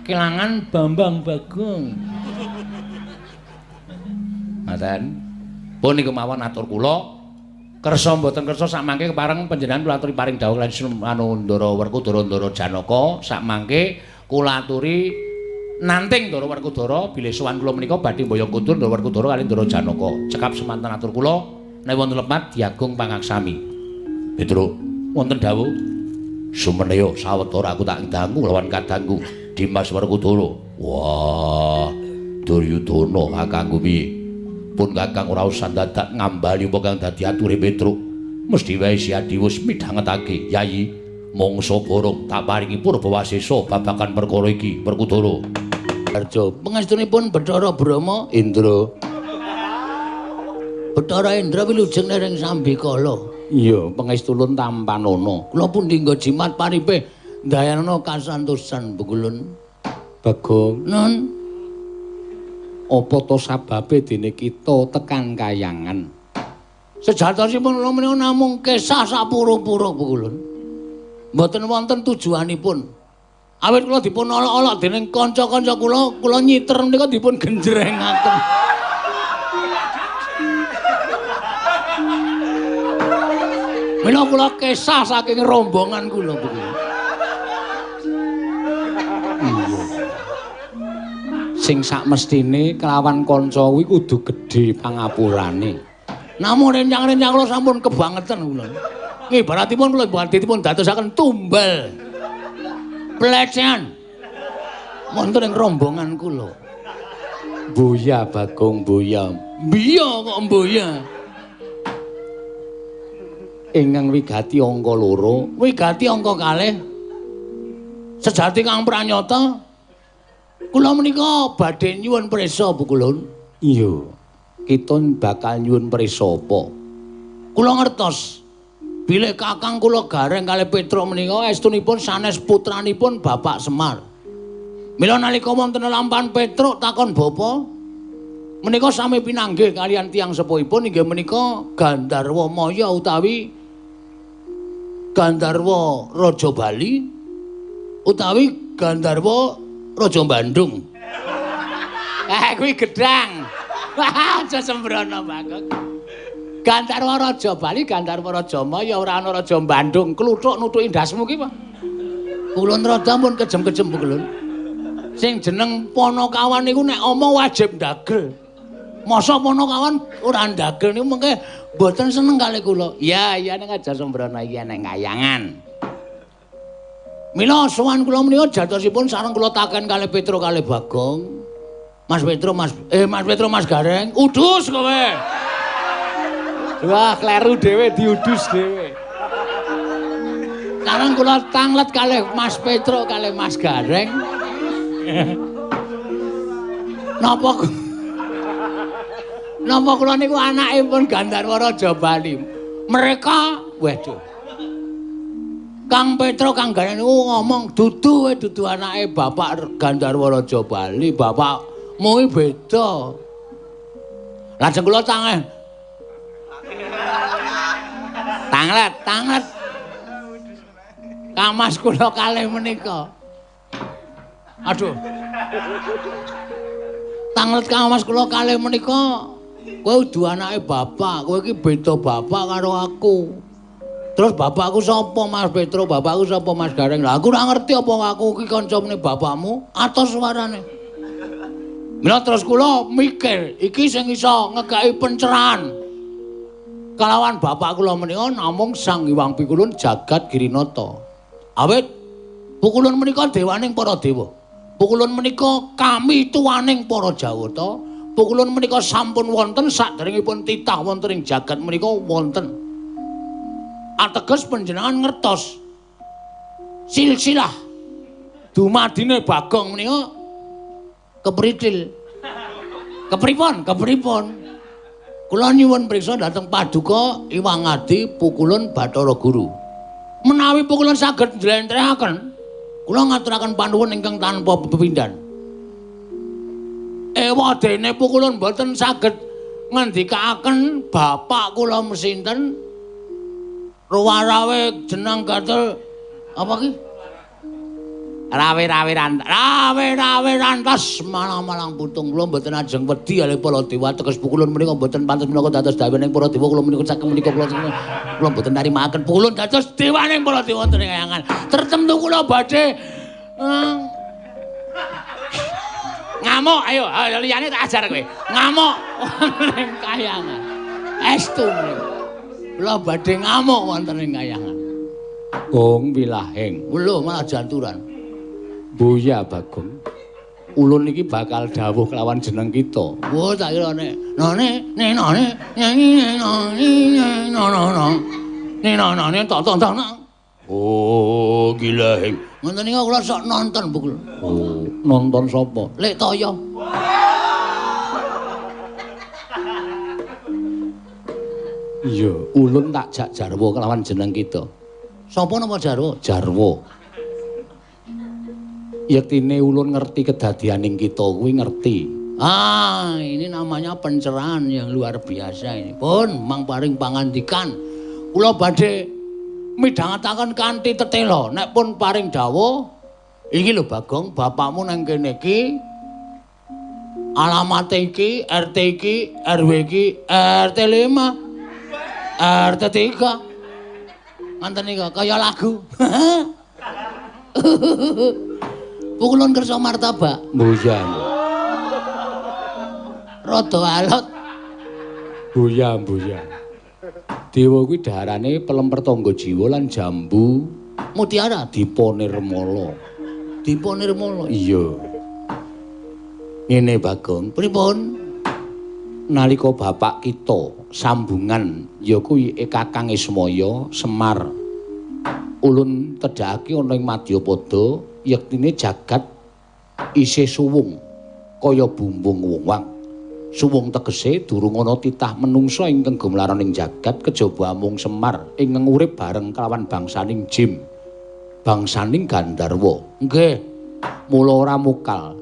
kelangan Bambang Bagong. Ngoten. Pun niku mawon atur kula. Kersa mboten kersa sakmangke kepareng panjenengan kula aturi paring dawuh lan anu Ndara Werkudara Ndara Janaka sakmangke kula aturi nanting Ndara Werkudara bilih sowan kula menika badhe mboyong kondur Ndara Werkudara kalih Ndara Janaka. Cekap semanten atur kula nek wonten lepat diagung pangaksami. Petruk, wonten dawuh. Sumeneya sawetara aku tak dangu lawan kadangku Dimas Werkudara. Wah, Duryudana kakangku piye? Pun kakang ora usah dadak ngambali apa kang dadi ature Petruk. Mesti wae si Adi wis midhangetake, Yayi. Mangsa borong tak paringi purba wasesa babagan perkara iki, Werkudara. Harjo, pangestunipun Bathara Brahma Indra. Bathara Indra wilujeng nering sambikala. Iya, pangestulun tampanana. Kula pundi nggo jimat paripe ndayana kasantosan Bugulun. Bagong, Nun. Apa to sababe dene kita tekan kayangan? Sejatosipun kula menika namung kesah sapura-pura Bugulun. Mboten wonten tujuanipun. Awit kula dipun olok-olok dening kanca-kanca kula, kula nyiter menika dipun genjrengaken. Mila kula kesah saking rombongan kula Bugulun. Iya. Sing sakmestine kelawan kanca kuwi kudu gedhe pangapurane. Namung rencang-rencang kula sampun kebangetan kula. Ibaratipun kula badhe dadosaken tumbal. Pelecehan. Wonten ing rombongan kula. Boya Bagong boya. Biya kok boya. Ingkang wigati angka 2, wigati angka 2. Sejati kang pranyata kula menika badhe nyuwun prisa Bukulun. Iya. Kita bakal nyuwun prisa apa? Kula ngertos bilih kakang kula Gareng kalih Petruk menika estunipun sanes putranipun Bapak Semar. Mila nalika wonten lampahan Petruk takon bapa menika sami pinanggih kalian tiyang sepuhipun inggih menika Gandharwa Maya utawi Gandharwa Raja Bali utawi Gandharwa Raja Bandung. Kuwi gedang. Aja sembrono Bagong. Gandharwa Raja Bali, Gandharwa Raja Maya ora ana Raja Bandung. Kluthuk nutuki ndasmu ki apa? Kulon rada pun kejem-kejem kulon. Sing jeneng Panakawan niku nek omong wajib ndagel. Masa Panakawan ora ndagel niku mengke mboten seneng kalih kula. Iya, iya ning aja sembrono iki ning kayangan. Mila sowan kula menika jatosipun sareng kula taken kalih Petruk kalih Bagong. Mas Petro, Mas Petro, Mas Gareng, udus kowe. Wah, kleru dhewe diudus dhewe. Sareng kula tanglet kalih Mas Petro kalih Mas Gareng. Napa kula niku anakipun Gandharwa Raja Bali. Mereka, waduh. Kang Petro Kang Gareng niku ngomong dudu kowe dudu anake Bapak Gandharwa Raja Bali, Bapak mui beda. Lajeng kula tanglet. Tanglet, tanglet. Kamas kula kalih menika. Aduh. Tanglet kamas kula kalih menika, kowe udu anake bapak, kowe iki beda bapak karo aku. Terus bapakku sapa Mas Petro, bapakku sapa Mas Gareng? Lah aku ora ngerti apa aku iki kancane bapakmu, atos suarane. Mila terus kula mikir, iki sing iso ngekeki pencerahan kalawan bapak kula menika namung Sang Hyang Pikulun Jagat Girinata. Awit Pukulun menika dewaning para dewa. Pukulun menika kami tuaning para Jawata. Pukulun menika sampun wonten saderengipun titah wonten ing jagat menika wonten. Ateges panjenengan ngertos silsilah dumadine Bagong menika kepritil. Kepripun? Kepripun? Kula nyuwun priksa dhateng Paduka Iwang Adi Pukulun Bathara Guru. Menawi Pukulun saged njlentrehaken, kula ngaturaken panuwun ingkang tanpa pepindhan. Ewadene Pukulun boten saged ngendikaaken bapak kula mesinten ruwarawe jenang gatel apa ki? Rawe-rawe rantas, rawe-rawe rantas malang-malang putung kula mboten ajeng wedi kalih para dewa teges Pukulun menika mboten pantes minangka dados dewaning para dewa kula menika saking menika kula mboten nrimakaken Pukulun dados dewaning para dewa wonten ing kayangan. Tertentu kula badhe ngamuk, ayo liyane tak ajar kowe. Ngamuk wonten ing kayangan. Estu kula badhe ngamuk wonten ing kayangan. Gong wilaheng. Lho malah janturan. Buya Bagong. Ulun iki bakal dawuh kelawan jeneng kita. Wah, tak kira nek none ne none nyanyi none nono no. Ne none tok tok tok. Oh, gilaheng. Ngoten niku kula sok nonton Pukul. Oh, nonton sapa? Lek Toyo. Iya, ulun tak jak jarwo kelawan jeneng kita. Sapa napa jarwo? Jarwo. Yektine ulun ngerti kedadianing kita kuwi ngerti. Ah, ini namanya pencerahan yang luar biasa ini. Pun mang paring pangandikan. Kula badhe midhangetaken kanthi tetela. Nek pun paring dawuh, iki lho Bagong, bapakmu nang kene iki alamate iki, RT iki, RW iki, RT 5, RT 3. Ngoten niku kaya lagu. Pukulun kersa martabak. Buya. Rada alot. Buya, buya. Dewa kuwi daharane pelemper tangga jiwa lan jambu mutiara Dipa Nirmala. Dipa Nirmala. Iya. Ngene Bagong, pripun? Nalika bapak kita sambungan ya kuwi Kakang Ismaya Semar. Ulun tedhakake ana ing Madyapada yektine jagat isih suwung kaya bumbung wewang. Suwung tegese durung ana titah menungsa ingkang gumlaron ing jagat kejaba amung Semar ingkang urip bareng kelawan bangsaning Jim. Bangsaning Gandharwa. Nggih. Mula ora mukal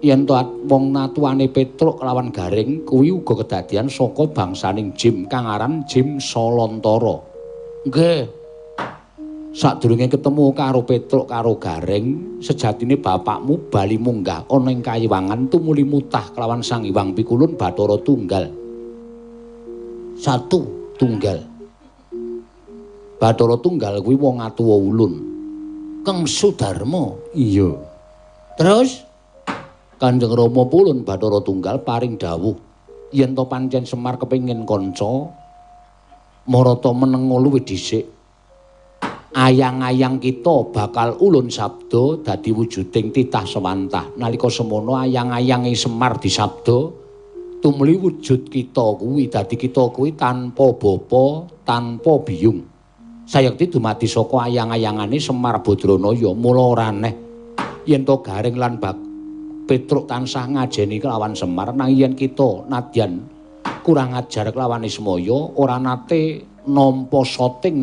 yen to wong natuane Petruk kelawan Gareng kuwi uga kedadian saka bangsaning Jim kang aran Jim Salantara. Nggih. Sadurunge ketemu karo Petruk karo Gareng, sejatine bapakmu bali munggah ana ing kayiwangan tumuli mutah kelawan Sang Hyang Pikulun Bathara Tunggal. Satu tunggal. Bathara Tunggal kuwi wong atuwa ulun. Kang Sudarma. Iya. Terus Kanjeng Rama Pulun Bathara Tunggal paring dawuh yen to pancen Semar kepengin kanca marata menengo luwih dhisik. Ayang-ayang kita bakal ulun sabda dadi wujuding titah sewantah. Nalika semono ayang-ayange Semar disabda tumuli wujud kita kuwi dadi kita kuwi tanpa bapa, tanpa biyung. Sayekti dumadi saka ayang-ayangane Semar Badranaya, mula ora aneh yen to Gareng lan Petruk tansah ngajeni kelawan Semar, nanging yen kita nadyan kurang ajar kelawan Ismaya ora nate nampa soting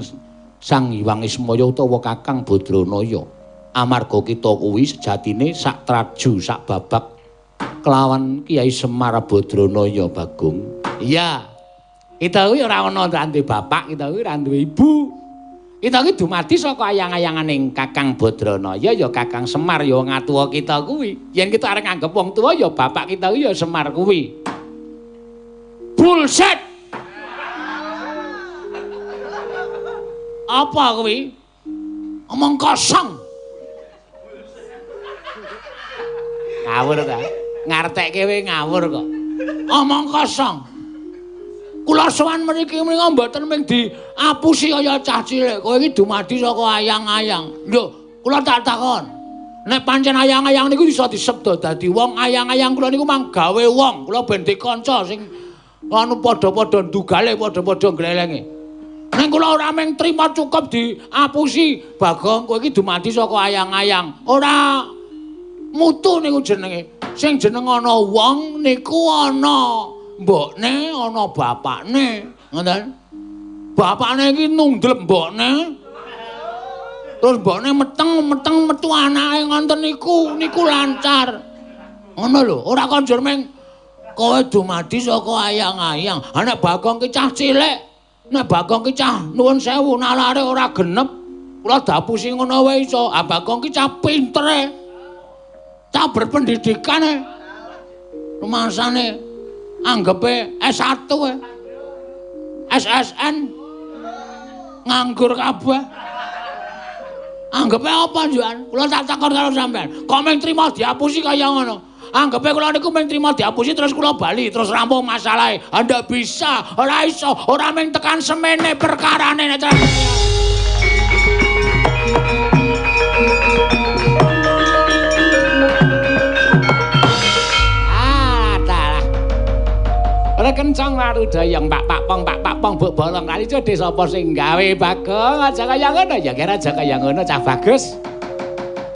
Sang Hyang Ismaya utawa Kakang Badranaya. Amarga kita kuwi sejatine sak traju sak babak kelawan Kyai Semar Badranaya, Bagong. Iya. Kita kuwi ora ana duwe bapak, kita kuwi ora duwe ibu. Kita kuwi dumadi saka ayang-ayangane Kakang Badranaya ya Kakang Semar ya ngatuwa kita kuwi. Yen kita arep nganggep wong tuwa ya bapak kita kuwi ya Semar kuwi. Bullshit. Apa kuwi? Omong kosong. Ngawur ta? Ngartekke kowe ngawur kok. Omong kosong. Kula sowan mriki menika mboten mung diapusi kaya cah cilik. Kowe iki dumadi saka ayang-ayang. Lho, kula tak takon. Nek pancen ayang-ayang niku iso disebda dadi wong, ayang-ayang kula niku mang gawe wong. Kula ben dikanca sing anu padha-padha ndugale, padha-padha glelenge. Ning kula ora mung trima cukup diapusi, Bagong kowe iki dumadi saka ayang-ayang. Ora mutu niku jenenge. Sing jeneng ana wong niku ana mbokne, ana bapakne. Ngoten. Bapakne iki nundlep mbokne. Terus mbokne meteng-meteng metu anake ngoten niku, niku lancar. Ngono lho, ora konjur mung kowe dumadi saka ayang-ayang. Ha nek Bagong ki cah cilik, nek Bagong ki cah nuwun sewu nalare ora genep, kula dapusi ngono wae iso. Ah Bagong ki cah pintere. Cah berpendidikan e. Rumangsane anggepe S1 e. SSN nganggur kabeh. Anggepe apa njukan? Kula tak takon karo sampean. Kok mung trima diapusi kaya ngono? Anggepe kula niku mung trima diapusi terus kula bali terus rampung masalahe. Ndak bisa, ora iso, ora mung tekan semene perkarane nek. Ah, dalah. Ora kencang warudayang pak pak pong pak pak pong buk bolong kali jode sapa sing gawe Bagong aja kaya ngono ya kira aja kaya ngono cah bagus.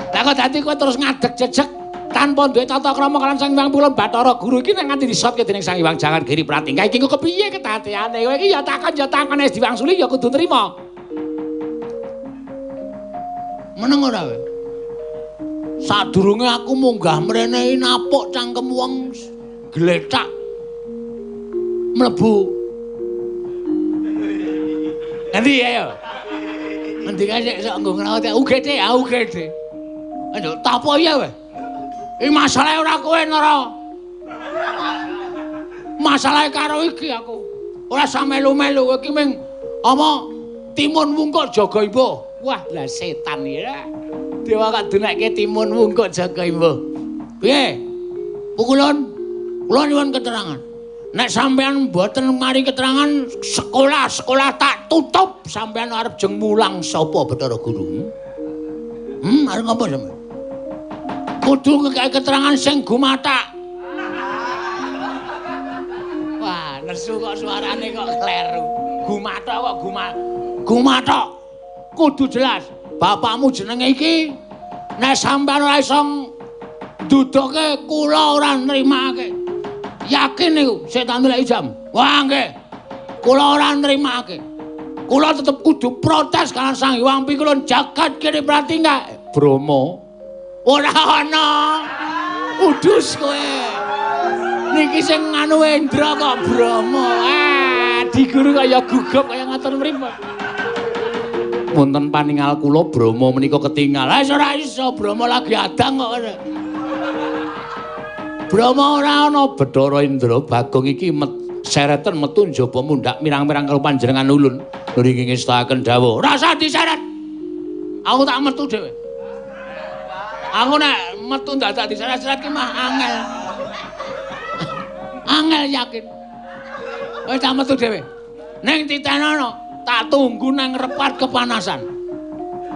Lah kok dadi kowe terus ngadeg jejeg tanpa duwe tata krama kalian Sang Hyang Pulun Bathara Guru iki nek nganti disotke dening Sang Hyang Jangan Giri Pratingkah iki kok kepiye kedadeane kowe iki ya takon wis diwangsuli ya kudu nrima. Meneng ora kowe? Sadurunge aku munggah mrene napuk cangkem wong glethak mlebu. Endi ayo? Endi kae sik sok nggo ngrawat UGD ya UGD. Ayo tapo ya kowe. Iki masalahe ora kowe Nara. Masalahe karo iki aku. Ora samelu-melu kowe iki ming apa timun wungkuk jaga imbuh. Wah, lah setan ya. Dewa kok dunekke timun wungkuk jaga imbuh. Piye? Pukulun, kula nyuwun keterangan. Nek sampean mboten mari keterangan, sekolah-sekolah tak tutup, sampean arep jeng mulang sapa Bathara Guru? Arep ngapa sampean? Kudu ngekeki keterangan sing gumathak. Wah, nesu kok suarane kok kleru. Gumathak kok gumathak. Kudu jelas. Bapakmu jenenge iki. Nek sampean ora iso nduduhke kula ora nrimake. Yakin niku sik tak ndeleki jam. Wah nggih. Kula ora nrimake. Kula tetep kudu protes karo Sang Hyang Pikulun jagat kene pratinggal. Bromo. Ora ana. Udus kowe. Niki sing anu Indra kok Bromo. Ah, diguru kaya gugup kaya ngoten mripat. Wonten paningal kula Bromo menika ketingal. Ah ora iso, Bromo lagi adang kok. Bromo ora ana. Bathara Indra Bagong iki sereten metu njaba mundhak mirang-mirang karo panjenengan ulun. Niki ngestakaken dawuh. Ora usah diseret. Aku tak metu dhewe. Aku nek metu dadak diseret-seret ki mah angel. Angel yakin. Wis tak metu dhewe. Ning titenono, tak tunggu nang repat kepanasan.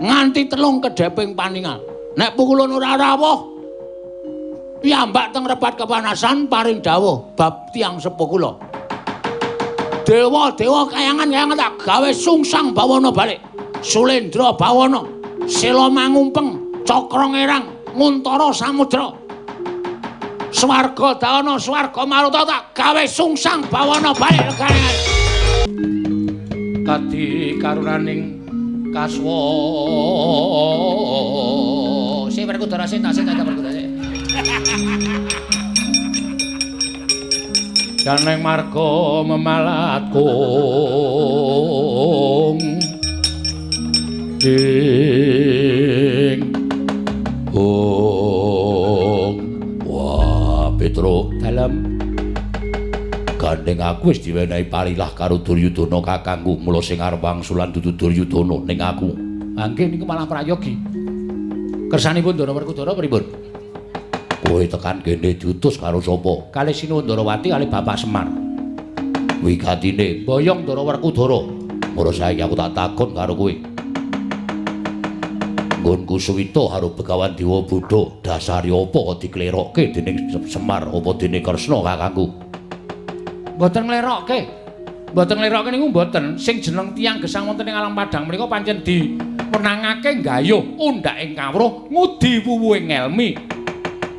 Nganti telung kedheping paningal. Nek pukulun ora rawuh, piyambak teng repat kepanasan paring dawuh bab tiyang sepuh kula. Dewa-dewa kayangan-kayangan tak gawe sungsang bawana balik. Sulendra bawana, Sela mangumpeng, Cakra ngerang, Nguntara samudra. Swarga dawana, swarga maruta tak gawe sungsang bawana balik legane. Kadi karunaning kaswa. Sing Werkudara sing tak sing tak Werkudara sing. Janeng marga memalat kung ing ong. Wah, Petro dalem gandeng aku wis diwenehi parilah karo Duryudana kakangku, mula sing arep wangsulan dudu Duryudana ning aku. Ha nggih niku malah prayogi. Kersanipun Ndara Werkudara pripun? Kowe tekan kene diutus karo sapa? Kalih Sinuwun Ndarawati kalih Bapak Semar. Wigatine boyong Ndara Werkudara. Mula saiki aku tak takon karo kowe. Nggonku suwita karo Begawan Dewa Buddha, dasare apa kok diklerokke dening Semar apa dening Kresna kakangku? Mboten nglerokke. Mboten nglerokke niku mboten. Sing jeneng tiyang gesang wonten ing alam padhang menika pancen diwenangake nggayuh undhaking kawruh ngudi wuwuhing ngelmi.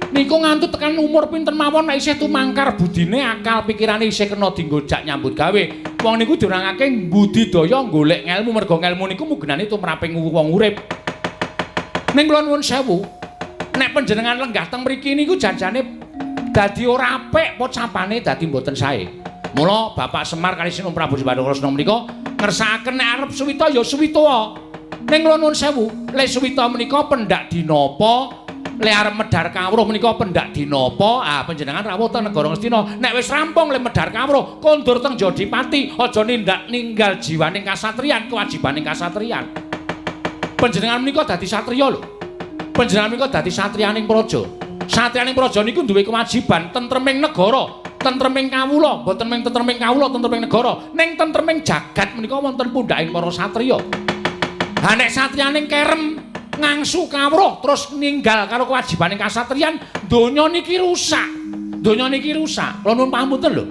Niku nganti tekan umur pinten mawon nek isih tumangkar budine akal pikirane isih kena dienggo jak nyambut gawe. Wong niku diwenangake mbudidaya golek ngelmu merga ngelmu niku mugenane tumraping wong urip. Ning kula nuwun sewu, nek panjenengan lenggah teng mriki niku janjane dadi ora apik pocapane dadi mboten sae. Mula Bapak Semar kali Sinuwun Prabu Sembadra Kresna menika ngersakaken nek arep suwita ya suwita. Ning kula nuwun sewu, le suwita menika pendak dina apa? Le arep medhar kawruh menika pendak dina apa? Ah panjenengan rawuh teng negara Ngastina. Nek wis rampung le medhar kawruh, kondur teng Jodipati, aja nindak ninggal jiwaning kasatriyan, kewajibaning kasatriyan. Panjenengan menika dadi satriya lho. Panjenengan menika dadi satriyaning praja. Satriyaning praja niku duwe kewajiban tentreming negara, tentreming kawula, mboten mung tentreming kawula, tentreming negara, ning tentreming jagat menika wonten pundhaking para satriya. Ha nek satriyaning kerem ngangsu kawruh terus ninggal karo kewajibaning kasatriyan, donya niki rusak. Donya niki rusak. Kula nuwun pangapunten lho.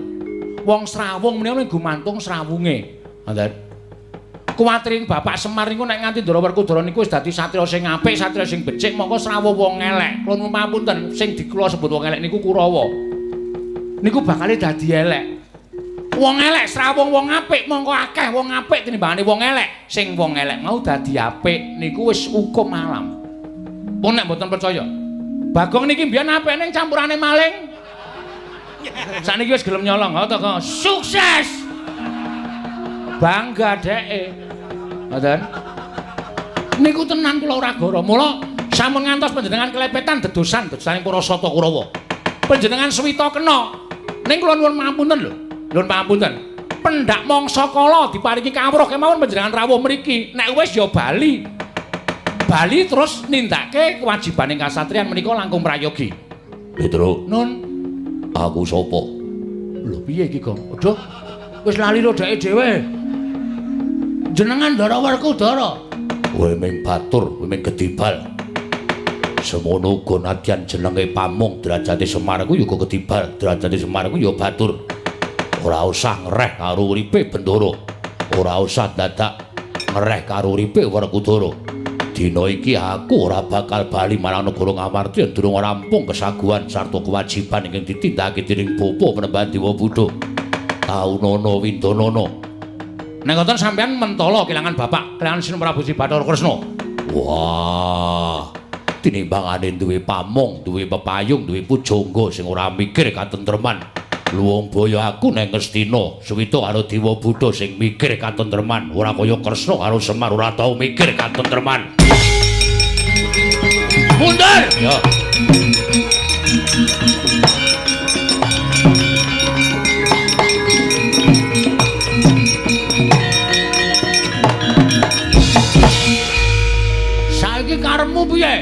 Wong srawung menika gumantung srawunge. Ngoten. Kuwatiring Bapak Semar niku nek nganti Ndara Werkudara niku wis dadi satriya sing apik, satriya sing becik, mongko srawuh wong elek. Kula nuwun pangapunten, sing dikula sebut wong elek niku Kurawa. Niku bakale dadi elek. Wong elek srawung wong apik, mongko akeh wong apik tinimbangane wong elek. Sing wong elek mau dadi apik niku wis hukum alam. Pun nek mboten percaya. Bagong niki mbiyen apik ning campurane maling. Sakniki wis gelem nyolong, ha to, sukses. Bangga dheke. Ngoten. Niku tenan kula ora goro. Mula sampun ngantos panjenengan kelepetan dedosan dedosaning para sata Kurawa. Panjenengan suwita kena. Ning kula nuwun pangapunten lho. Nuwun pangapunten. Pendak mangsa kala diparingi kawruh kemawon panjenengan rawuh mriki. Nek wis ya bali. Bali terus nindakake kewajibaning kasatriyan menika langkung prayogi. Petro, Nun, aku sapa? Lho piye iki, Gong? Aduh. Wis lali lho dheke dhewe. Jenengan Ndara Werkudara. Kowe ming batur, kowe ming gedibal. Semono uga nadyan jenenge pamong derajate Semar ku ya uga gedibal, derajate Semar ku ya batur. Ora usah ngereh karo uripe Bendara. Ora usah dadak ngereh karo uripe Werkudara. Dina iki aku ora bakal bali marang negara Ngamarta yen durung rampung kesaguhan sarta kewajiban ingkang ditindakake dening Bapa Panembahan Dewa Buddha. Taunana Windanana. Nek ngoten sampeyan mentala kelangan bapak, kelangan Sinuwun Prabu Sri Bathara Kresna. Wah, tinimbangane duwe pamong, duwe pepayung, duwe pujangga sing ora mikir katentreman. Luwung boyo aku neng Ngastina, suwita karo Dewa Buddha sing mikir katentreman, ora kaya Kresna karo Semar ora tau mikir katentreman. Mundur! Ya. Saiki karepmu piye?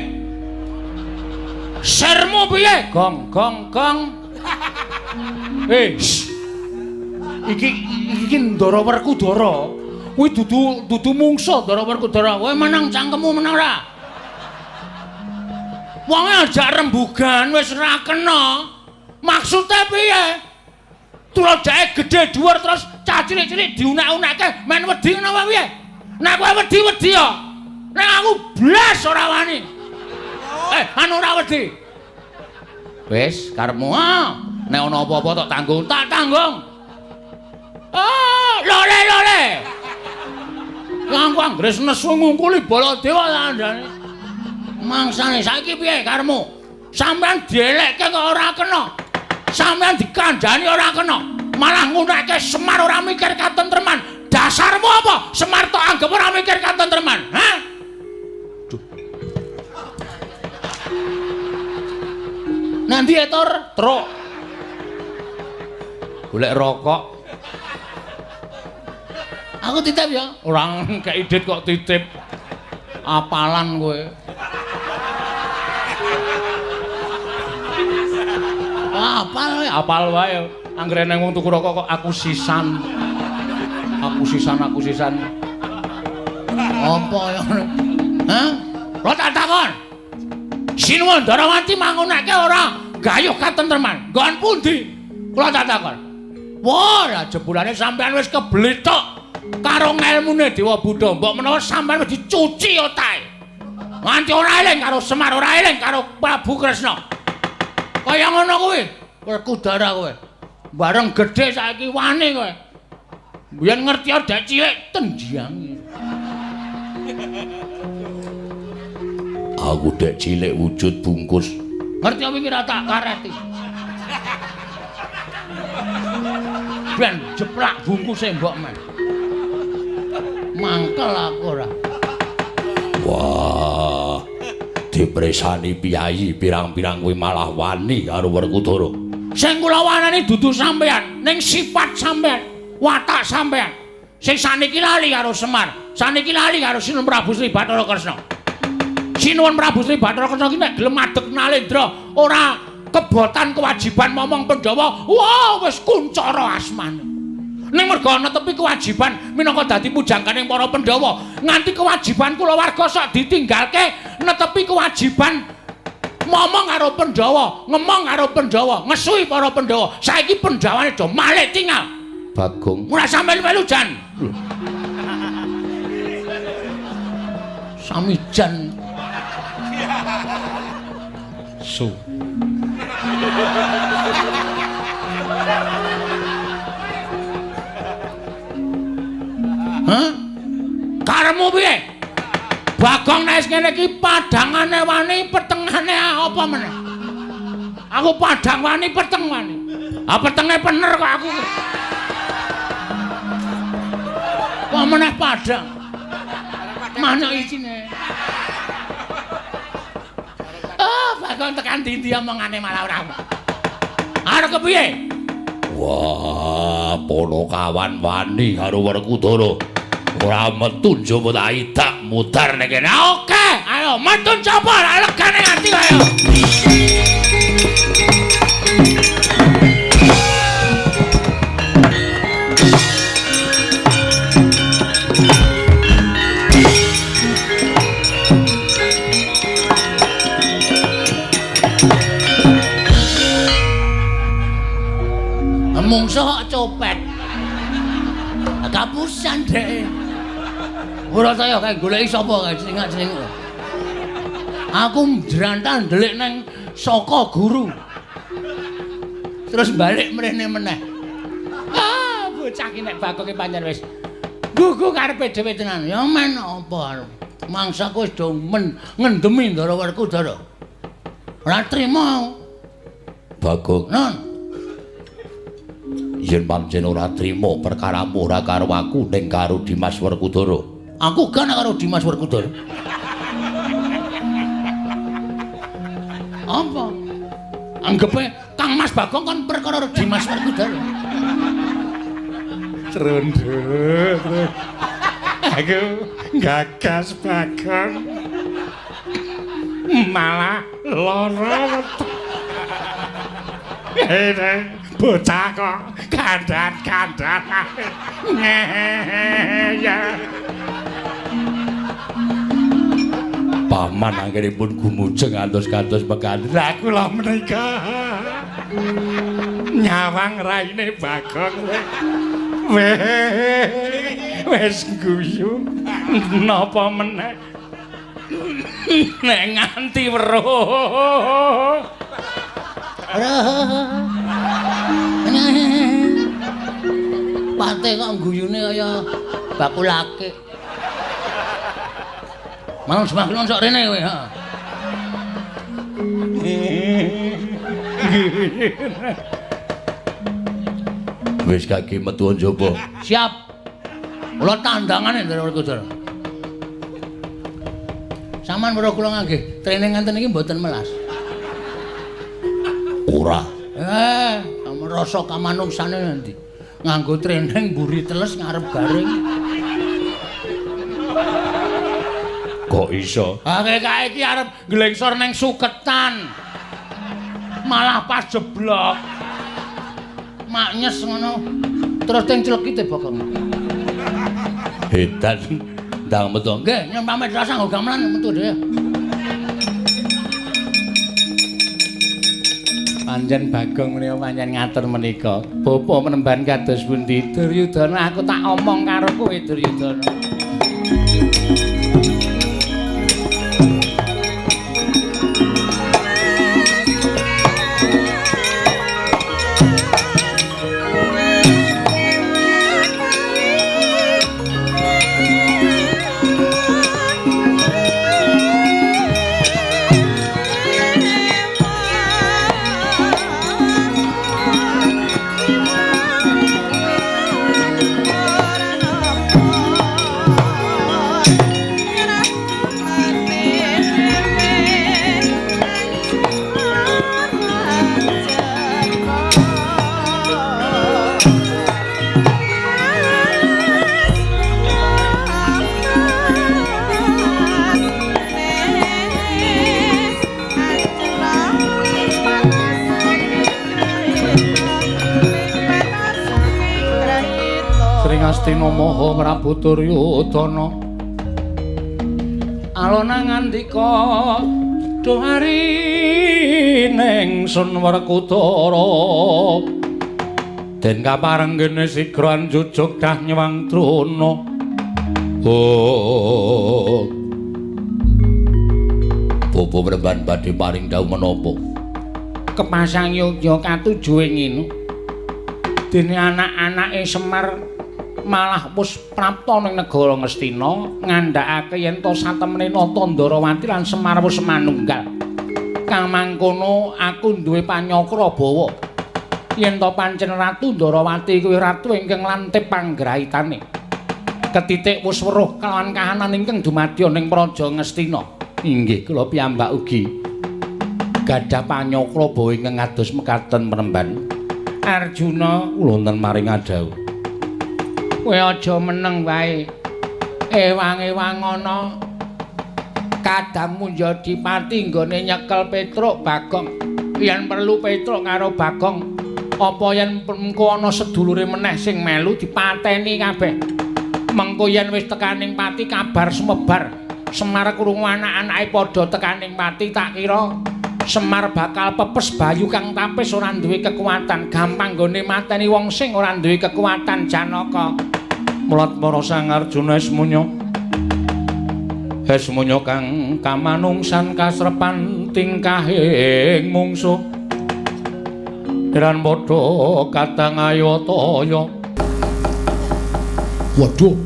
Sermu piye? Gong gong gong. Iki iki Ndara Werkudara. Kuwi dudu mungsa Ndara Werkudara. Kowe meneng cangkemmu meneng ora? Wonge ajak rembugan wis ora kena. Maksude piye? Tuladahe gedhe dhuwur terus cah cilik-cilik diunek-unekke men wedi ngono apa piye? Nek kowe wedi-wedi ya. Nek aku blas ora wani. Anu ora wedi. Wis karepmu ah. Nek ana apa-apa tak tanggung, tak tanggung. Ah, lore-lore. Aku anggere nesu ngungkuli Baladewa kandhane. Mangsane saiki piye karepmu? Sampeyan dielekke kok ora kena. Sampeyan dikandhani ora kena. Malah ngunekke Semar ora mikir katentreman. Dasarmu apa? Semar tok anggep ora mikir katentreman. Hah? Duh. Nanti etor truk. Golek rokok. Aku titip ya. Orang kei dit kok titip. Apalan kowe. Apal, apal wae. Anggere nang wong tuku rokok kok aku sisan. Aku sisan, aku sisan. Apa ya? Hah? Lo tak takon. Sinuwun Ndarawati mangunake ora gayuh katentreman. Nggon pundi? Kula tak takon. Wah, lah jebulane sampean wis keblethok karo ngelmune Dewa Buddha. Mbok menawa sampean wis dicuci otake. Nganti ora eling karo Semar, ora eling karo Prabu Kresna. Kaya ngono kuwi, Werkudara kowe. Bareng gedhe saiki wani kowe. Biyen ngerti dek cilik tendyange. Aku dek cilik wujud bungkus. Ngerti apa iki ra tak kareti. Ben jeplak bungkuse mbok men. Mangkel aku ora. Wah, dipresani piyayi pirang-pirang kuwi malah wani karo Werkudara. Sing kula wanani dudu sampean, ning sifat sampean, watak sampean. Sing saniki lali karo Semar, saniki lali karo Sinuwun Prabu Sri Bathara Kresna. Sinuwun Prabu Sri Bathara Kresna ki nek gelem madeg nalendra, ora kebotan kewajiban momong Pandhawa, wah wis kuncara asmane. Ning merga netepi kewajiban minangka dadi pujangganing para Pandhawa, nganti kewajiban kulawarga sok ditinggalke netepi kewajiban momong karo Pandhawa, ngemong karo Pandhawa, ngesuhi para Pandhawa. Saiki Pandhawane do malik tinggal. Bagong ora sampe melu jan. Samijan. Su. Hah? Karepmu piye? Bagong nek wis ngene iki padhangane wani, petengane apa meneh? Aku padhang wani, peteng wani. Ah petenge pener kok aku. Apa meneh padhang? Mana isine? Ah, Bagong tekan ndi-ndi omongane malah ora. Arep kepiye? Wah, Ponokawan wani karo Werkudara. Ora metu njaba tak idak mudar ning kene. Oke, ayo metu njaba legane ati ayo. Mungsuh kok copet. Kapusan dhek. Ora saya kae goleki sapa kae celingak-celinguk. Aku jrantal ndelik nang saka guru. Terus balik mrene meneh. Ah, bocah ki nek Bagong ki pancen wis gugu karepe dhewe tenan. Ya men apa arep. Mangsaku wis do ngendemi Ndara Werkudara. Ora trima. Bagong. Non. Yen pancen ora trima perkaramu ora karo aku ning karo Dimas Werkudara. Aku gak karo Dimas Werkudara. Apa? Anggepe Kang Mas Bagong kon perkara karo Dimas Werkudara. Trunduk. Aku gagas Bagong. Malah lara. Bocah kok kandhan-kandhan. Ya. Paman anggenipun gumujeng antos-kantos mekaten. Lah kula menika nyawang raine Bagong. Wis guyu napa meneh nek nganti weruh. Pate kok guyune kaya bakul akik. Mau semaklon sok rene kowe, ha. Wis kaki metu njaba. Siap. Kula tandangane Ndara Werkudara. Saman weruh kula nggih training ngenten iki mboten melas. Ora. Sampeyan rasa kamanungsane nanti. Nganggo training mburi teles ngarep garing. Kok iso? Ha kae iki arep nglengsor ning suketan. Malah pas jeblok. Maknyes ngono. Terus teng clekite Bagong. Edan ndang metu. Nggih, nyun pamit rasa nggo gamelan metu dhewe. Pancen Bagong menika pancen ngatur menika. Bapa menemban kados pundi? Duryudana aku tak omong karo kowe Duryudana. Astina Maha Prabu Duryudana. Alona ngandika duh ari ning Sun Werkudara. Den kaparenggene sigra anjujuk dah nyewang Drona. Oh. Bapa Mremban badhe paring dawuh menapa? Kepasang yogya katuju ing ngene. Dene anak-anake Semar malah wis prapta ning negara Ngastina ngandhakake yen to satemene Nata Ndarawati lan Semar wis manunggal. Kang mangkono aku duwe panyakra bawa yen to pancen Ratu Ndarawati kuwi ratu ingkang lantip panggraitane. Ketitik wis weruh kelawan kahanan ingkang dumadya ning Praja Ngastina. Inggih kula piyambak ugi gadah panyakra bawa ingkang kados mekaten Mremban. Arjuna kula wonten maring adhawuh. Kowe aja meneng wae. Ewang-ewang ana kadang munja dipati nggone nyekel Petruk Bagong. Yen perlu Petruk karo Bagong, apa yen mengko ana sedulure meneh sing melu dipateni kabeh. Mengko yen wis tekaning pati kabar sumebar. Semar krungu anak-anake padha tekaning pati tak kira Semar bakal pepes bayu kang tapis ora duwe kekuatan, gampang nggone mateni wong sing ora duwe kekuatan Janaka. Mulat para Sang Arjuna Ismunya. Hesmonya kang kamanungsan kasrepan tingkahing mungsuh. Ran padha kadang ayataya. Waduh.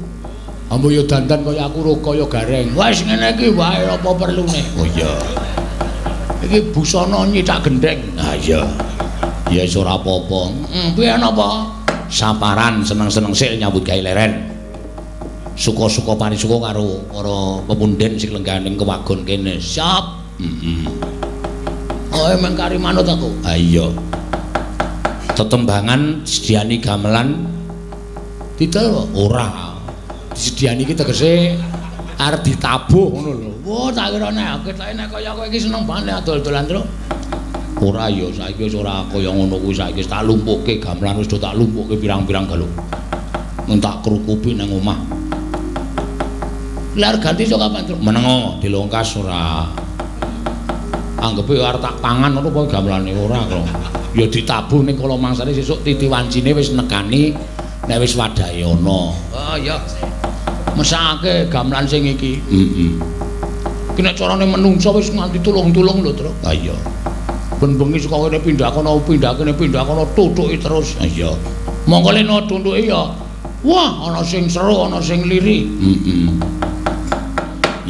Ambo ya dandan kaya aku ro kaya gareng. Wis ngene iki wae apa perlune? Oh iya. Iki busana nyithak gendheng. Ha iya. Ya wis ora apa-apa. Piye napa? Saparan seneng-seneng sik nyambut gawe leren. Suka-suka parisuka karo para pepunden sing lengganing kewagon kene. Siap. Heeh. Oh emang kari manut aku. Ha iya. Tetembangan sediani gamelan didol ora. Disediani iki tegese arep ditabuh ngono lho. Wah, tak kira nek ketoke nek kaya kowe iki seneng banget adol-dolan terus. Ora ya, saiki wis ora kaya ngono kuwi, saiki wis tak lumpukke gamelan wis do tak lumpukke pirang-pirang galung. Mung tak krukupi nang omah. Lah ganti sok kapan, Truk? Menengo dilongkas ora. Anggepe arep tak pangan ngono apa gamelane ora kok. Ya ditabuh ning kala mangsane sesuk titi wancine wis nekani nek wis wadahe ana. Oh iya. Mesake gamelan sing iki. Heeh. Iki nek carane menungsa wis nganti tulung-tulung lho, Truk. Ha iya. Ben bengi saka kene pindah kono, pindah kene, pindah kono, tutuki terus. Ha iya. Mongko leno tuntuki ya. Wah, ana sing seru, ana sing liri. Heeh.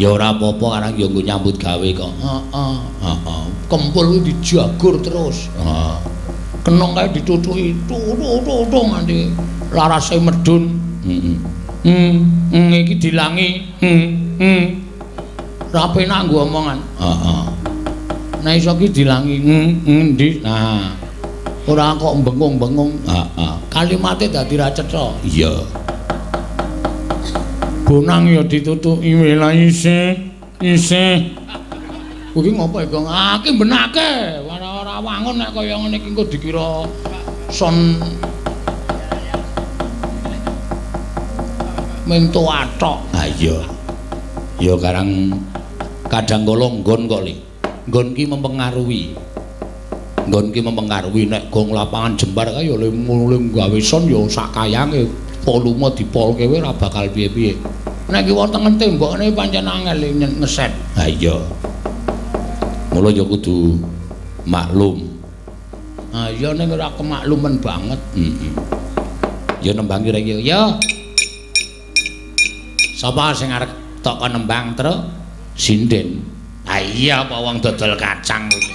Ya ora apa-apa karang ya nggo nyambut gawe kok. Heeh, heeh. Kempul kuwi dijagur terus. Heeh. Kenong kae ditutuki, tutuk-tutuk nganti larase medun. Heeh. Iki dilangi. Ora penak nggo omongan. Heeh. Nek iso ki dilangi, endi? Nah. Ora kok bengung-bengung. Heeh. Kalimate dadi ra cetha. Iya. Bonang ya ditutuki wela isih, isih. Kuwi ngopo iki? Ah, ki benake. Ora wangun nek kaya ngene iki engko dikira son mento athok. Ha iya. Ya karang kadang kala nggon kok, Li. Nggon ki mempengaruhi. Nggon ki mempengaruhi nek gong lapangan jembar kae ya le gawe son ya sak kayange volume dipolke wae ora bakal piye-piye. Nek ki wonten tembokne pancen angel ngeset. Ha iya. Mula ya kudu maklum. Ha iya ning ora kemakluman banget. Heeh. Ya nembang ki rek ya. Sapa sing arep tok kon nembang, Truk? Sinden. Ha iya apa wong dodol kacang kuwi.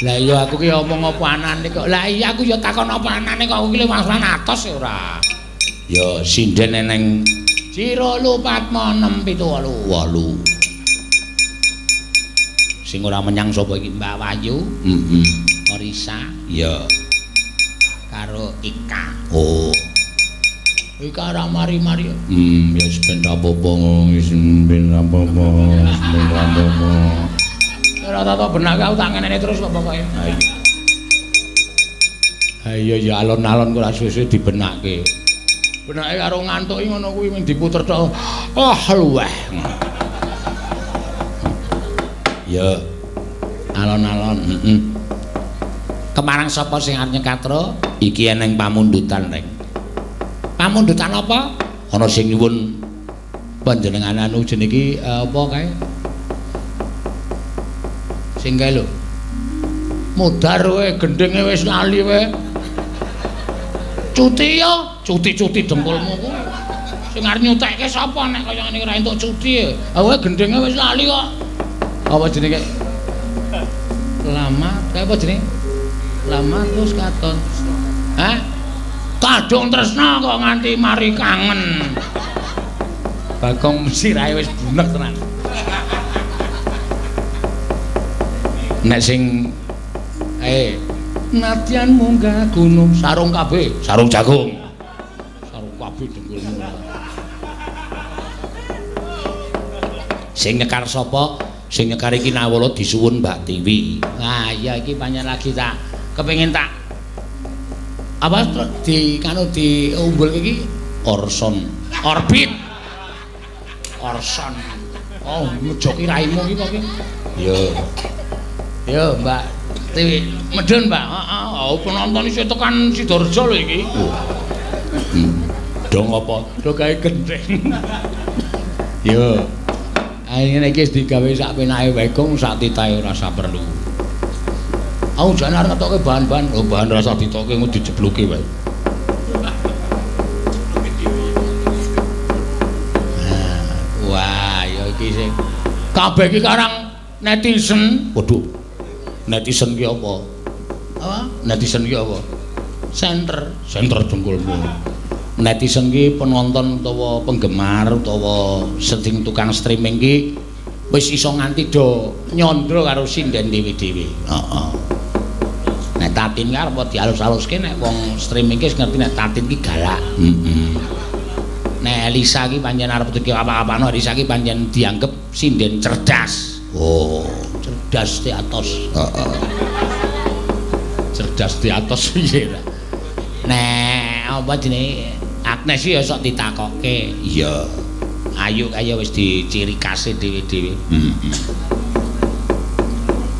Lah iya aku ki omong apa anane kok. Lah iya aku ya takon apa anane kok aku ki wangsulan atos ya ora. Ya sinden eneng 1 2 4 6 7 8. Sing ora menyang sapa iki? Mbak Wahyu. Heeh. Orisa. Iya. Karo Ika. Oh. Ika ora mari-mari. Ya wis ben ra apa-apa, wis ben ra apa-apa, wis ben ra apa-apa. Ora tau benake aku tak ngenene terus kok pokoke. Ha iya. Ha iya ya alon-alon kok ora suwe-suwe dibenake. Benake karo ngantuki ngono kuwi mung diputer tok. Ah luweh. Ya. Alon-alon, heeh. Kemarang sapa sing arep nyekatra? Iki eneng pamundutan, Reng. Pamundutan apa? Ana sing nyuwun panjenengan anu jenenge iki apa kae? Sing kae lho. Mudhar kowe gendhinge wis lali kowe. Cuti ya, cuti-cuti dengkulmu kuwi. Sing arep nyutekke sapa nek kaya ngene ora entuk cuti. Ha kowe gendhinge wis lali kok. Apa jenenge? Lama, kae apa jenenge? Lama terus katon. Hah? Kadung tresna kok nganti mari kangen. Bagong sirahe wis bunek tenan. Nek sing nadyan munggah gunung sarung kabeh, sarung jagung. Sarung kabeh dengkulmu. Sing nyekar sapa? Sing nyekar iki Nawala disuwun Mbak Tiwi. Wah, iya iki pancen lagi tak kepengin tak apa di kanu diumbul iki Orson. Orbit. Orson. Oh, ngejoki raimu iki kok iki. Yo. Yo, Mbak Tiwi, medhun, Mbak. Heeh, oh penonton isih tekan Sidoarjo lho iki. Dong apa? Do gawe gendheng. Yo. Ngene iki wis digawe sak penake wae gong sak titahe ora usah perlu. Aku jane arep ngetokke bahan-bahan, oh bahan ora usah ditokke engko dijebloke wae. Wah, ya iki sing kabeh iki karang netizen. Waduh. Netizen ki apa? Apa? Netizen ki apa? Center, center dengkulmu. Netizen ki penonton utawa penggemar utawa sing tukang streaming ki wis iso nganti do nyandra karo sinden dhewe-dhewe. Heeh. Nek Tatin ki arep dialus-aluske nek wong streaming ki wis ngerti nek Tatin ki galak. Heeh. Nek Elisa ki pancen arep dikira apa-apano, Elisa ki pancen dianggep sinden cerdas. Oh, cerdas di atas. Heeh. Cerdas di atas piye ta? Nek apa jenenge Agnes ya sok ditakokke. Iya. Ayu kaya wis diciri khase dhewe-dhewe. Heeh.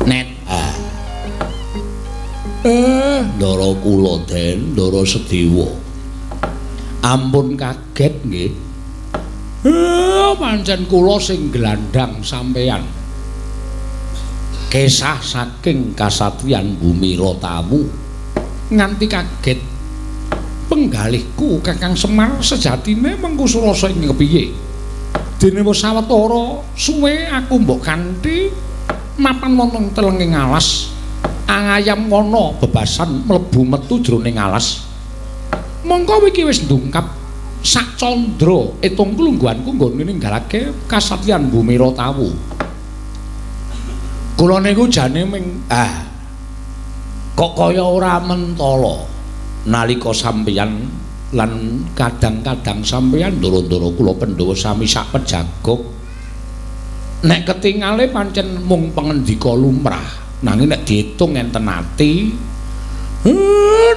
Net. Ah. Ndara kula Den, Ndara Sedewa. Ampun kaget nggih. Pancen kula sing glandhang sampeyan. Kesah saking kasatriyan Bumi Rotawu nganti kaget. Penggalihku Kakang Semar sejatine mengku surasa ing kepiye? Dene wis sawetara suwe aku mbok kanthi mapan wonten telenging alas, angayam wana bebasan mlebu metu jroning alas. Mongko iki wis ndungkap sak candra etung klungguhanku nggone ninggalake kasatriyan Bumi Rotawu. Kula niku jane ming kok kaya ora mentala nalika sampeyan lan kadang-kadang sampeyan ndoro-ndoro kula Pandhawa sami sak pejagok. Nek ketingale pancen mung pangendika lumrah, nanging nek diitung enten ati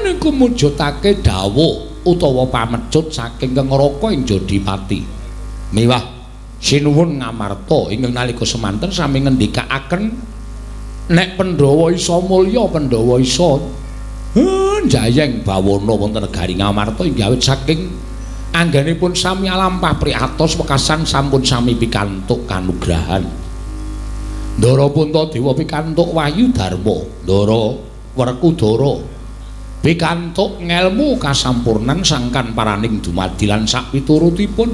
niku mujudake dawuh utawa pamecut saking Kengraka ing Jodipati. Miwah sinuwun ngamarta ingkang nalika semanten sami ngendikaaken nek Pandhawa isa mulya, Pandhawa isa njayeng bawana wonten negari Ngamarta inggih awit saking anggenipun sami alampah priatos wekasan sampun sami pikantuk kanugrahan. Ndara Puntadewa pikantuk wahyu dharma, Ndara Werkudara pikantuk ngelmu kasampurnan sangkan paraning dumadi lan sakpiturutipun.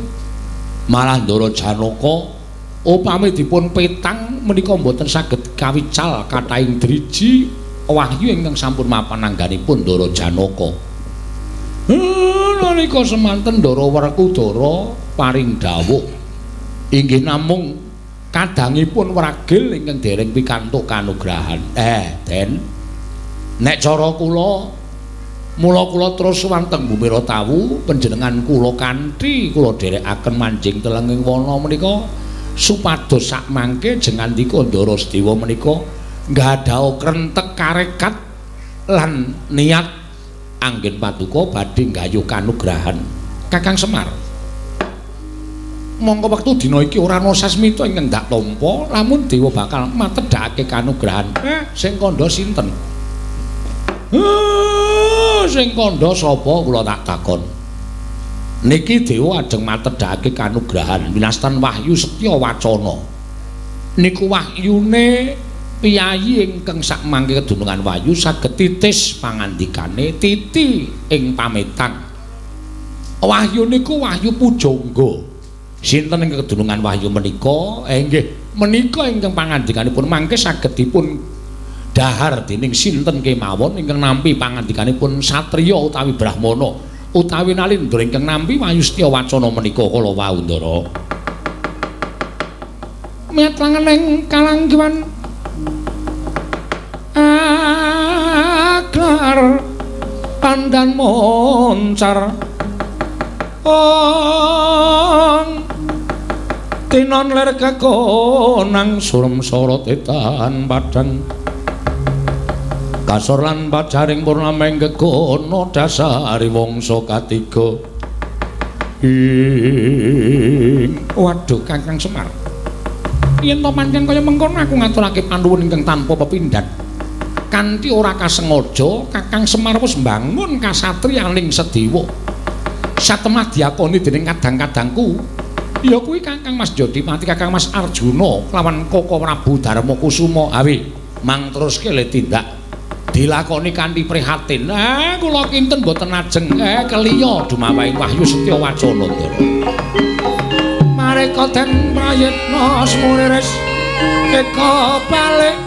Malah Ndara Janaka upami dipun petang menika mboten saged kawical kathahing driji wahyu ingkang sampun mapan angganipun Ndara Janaka. Nalika semanten Ndara Werkudara paring dawuh inggih namung kadangipun wragil ingkang dereng pikantuk kanugrahan. Den, nek cara kula mula kula terus wanteng Bumi Rotawu panjenengan kula kanthi kula dherekaken manjing telenging wana menika supados sakmangke jengandika Ndara Sedewa menika nggadaha krentek karekat lan niat anggen paduka badhe nggayuh kanugrahan Kakang Semar. Mongko wektu dina iki ora ana sasmita ingkang ndak tampa lamun dewa bakal matedhakake kanugrahan. Sing kandha sinten? Sing kandha sapa kula tak takon. Niki dewa ajeng matedhakake kanugrahan winastan wahyu setya wacana. Niku wahyune piyayi ingkang sakmangke kedunungan wahyu saged titis pangandikane titi ing pametang. Wahyu niku wahyu pujangga. Sinten ingkang kedunungan wahyu menika? Nggih, menika ingkang pangandikanipun mangke saged dipun dahar dening sinten kemawon ingkang nampi pangandikanipun satriya utawi brahmana utawi nalindra ingkang nampi wahyu setya wacana menika kala wau Ndara. Miyat langening kalanggiwan aklar pandan moncar ong tinon ler kekonang surem sorot etan padang kasor lan pajaring purnameng gegono dasari wangsa katiga. Ing waduh Kakang Semar, yen to pancen kaya mengkono aku ngaturake panuwun ingkang tanpa pepindhan. Kanthi ora kasengaja Kakang Semar wis mbangun kasatriyaning Sedewa. Satemah diakoni dening kadang-kadangku. Ya kuwi Kakang Mas Jodipati, Kakang Mas Arjuna lawan Koko Prabu Darma Kusuma. Awi, mang teruske le tindak dilakoni kanthi prihatin. Kula kinten mboten ajeng keliya dumawahing wahyu setya wacana, Ndara. Mareka den prayitna semuriris eka balik.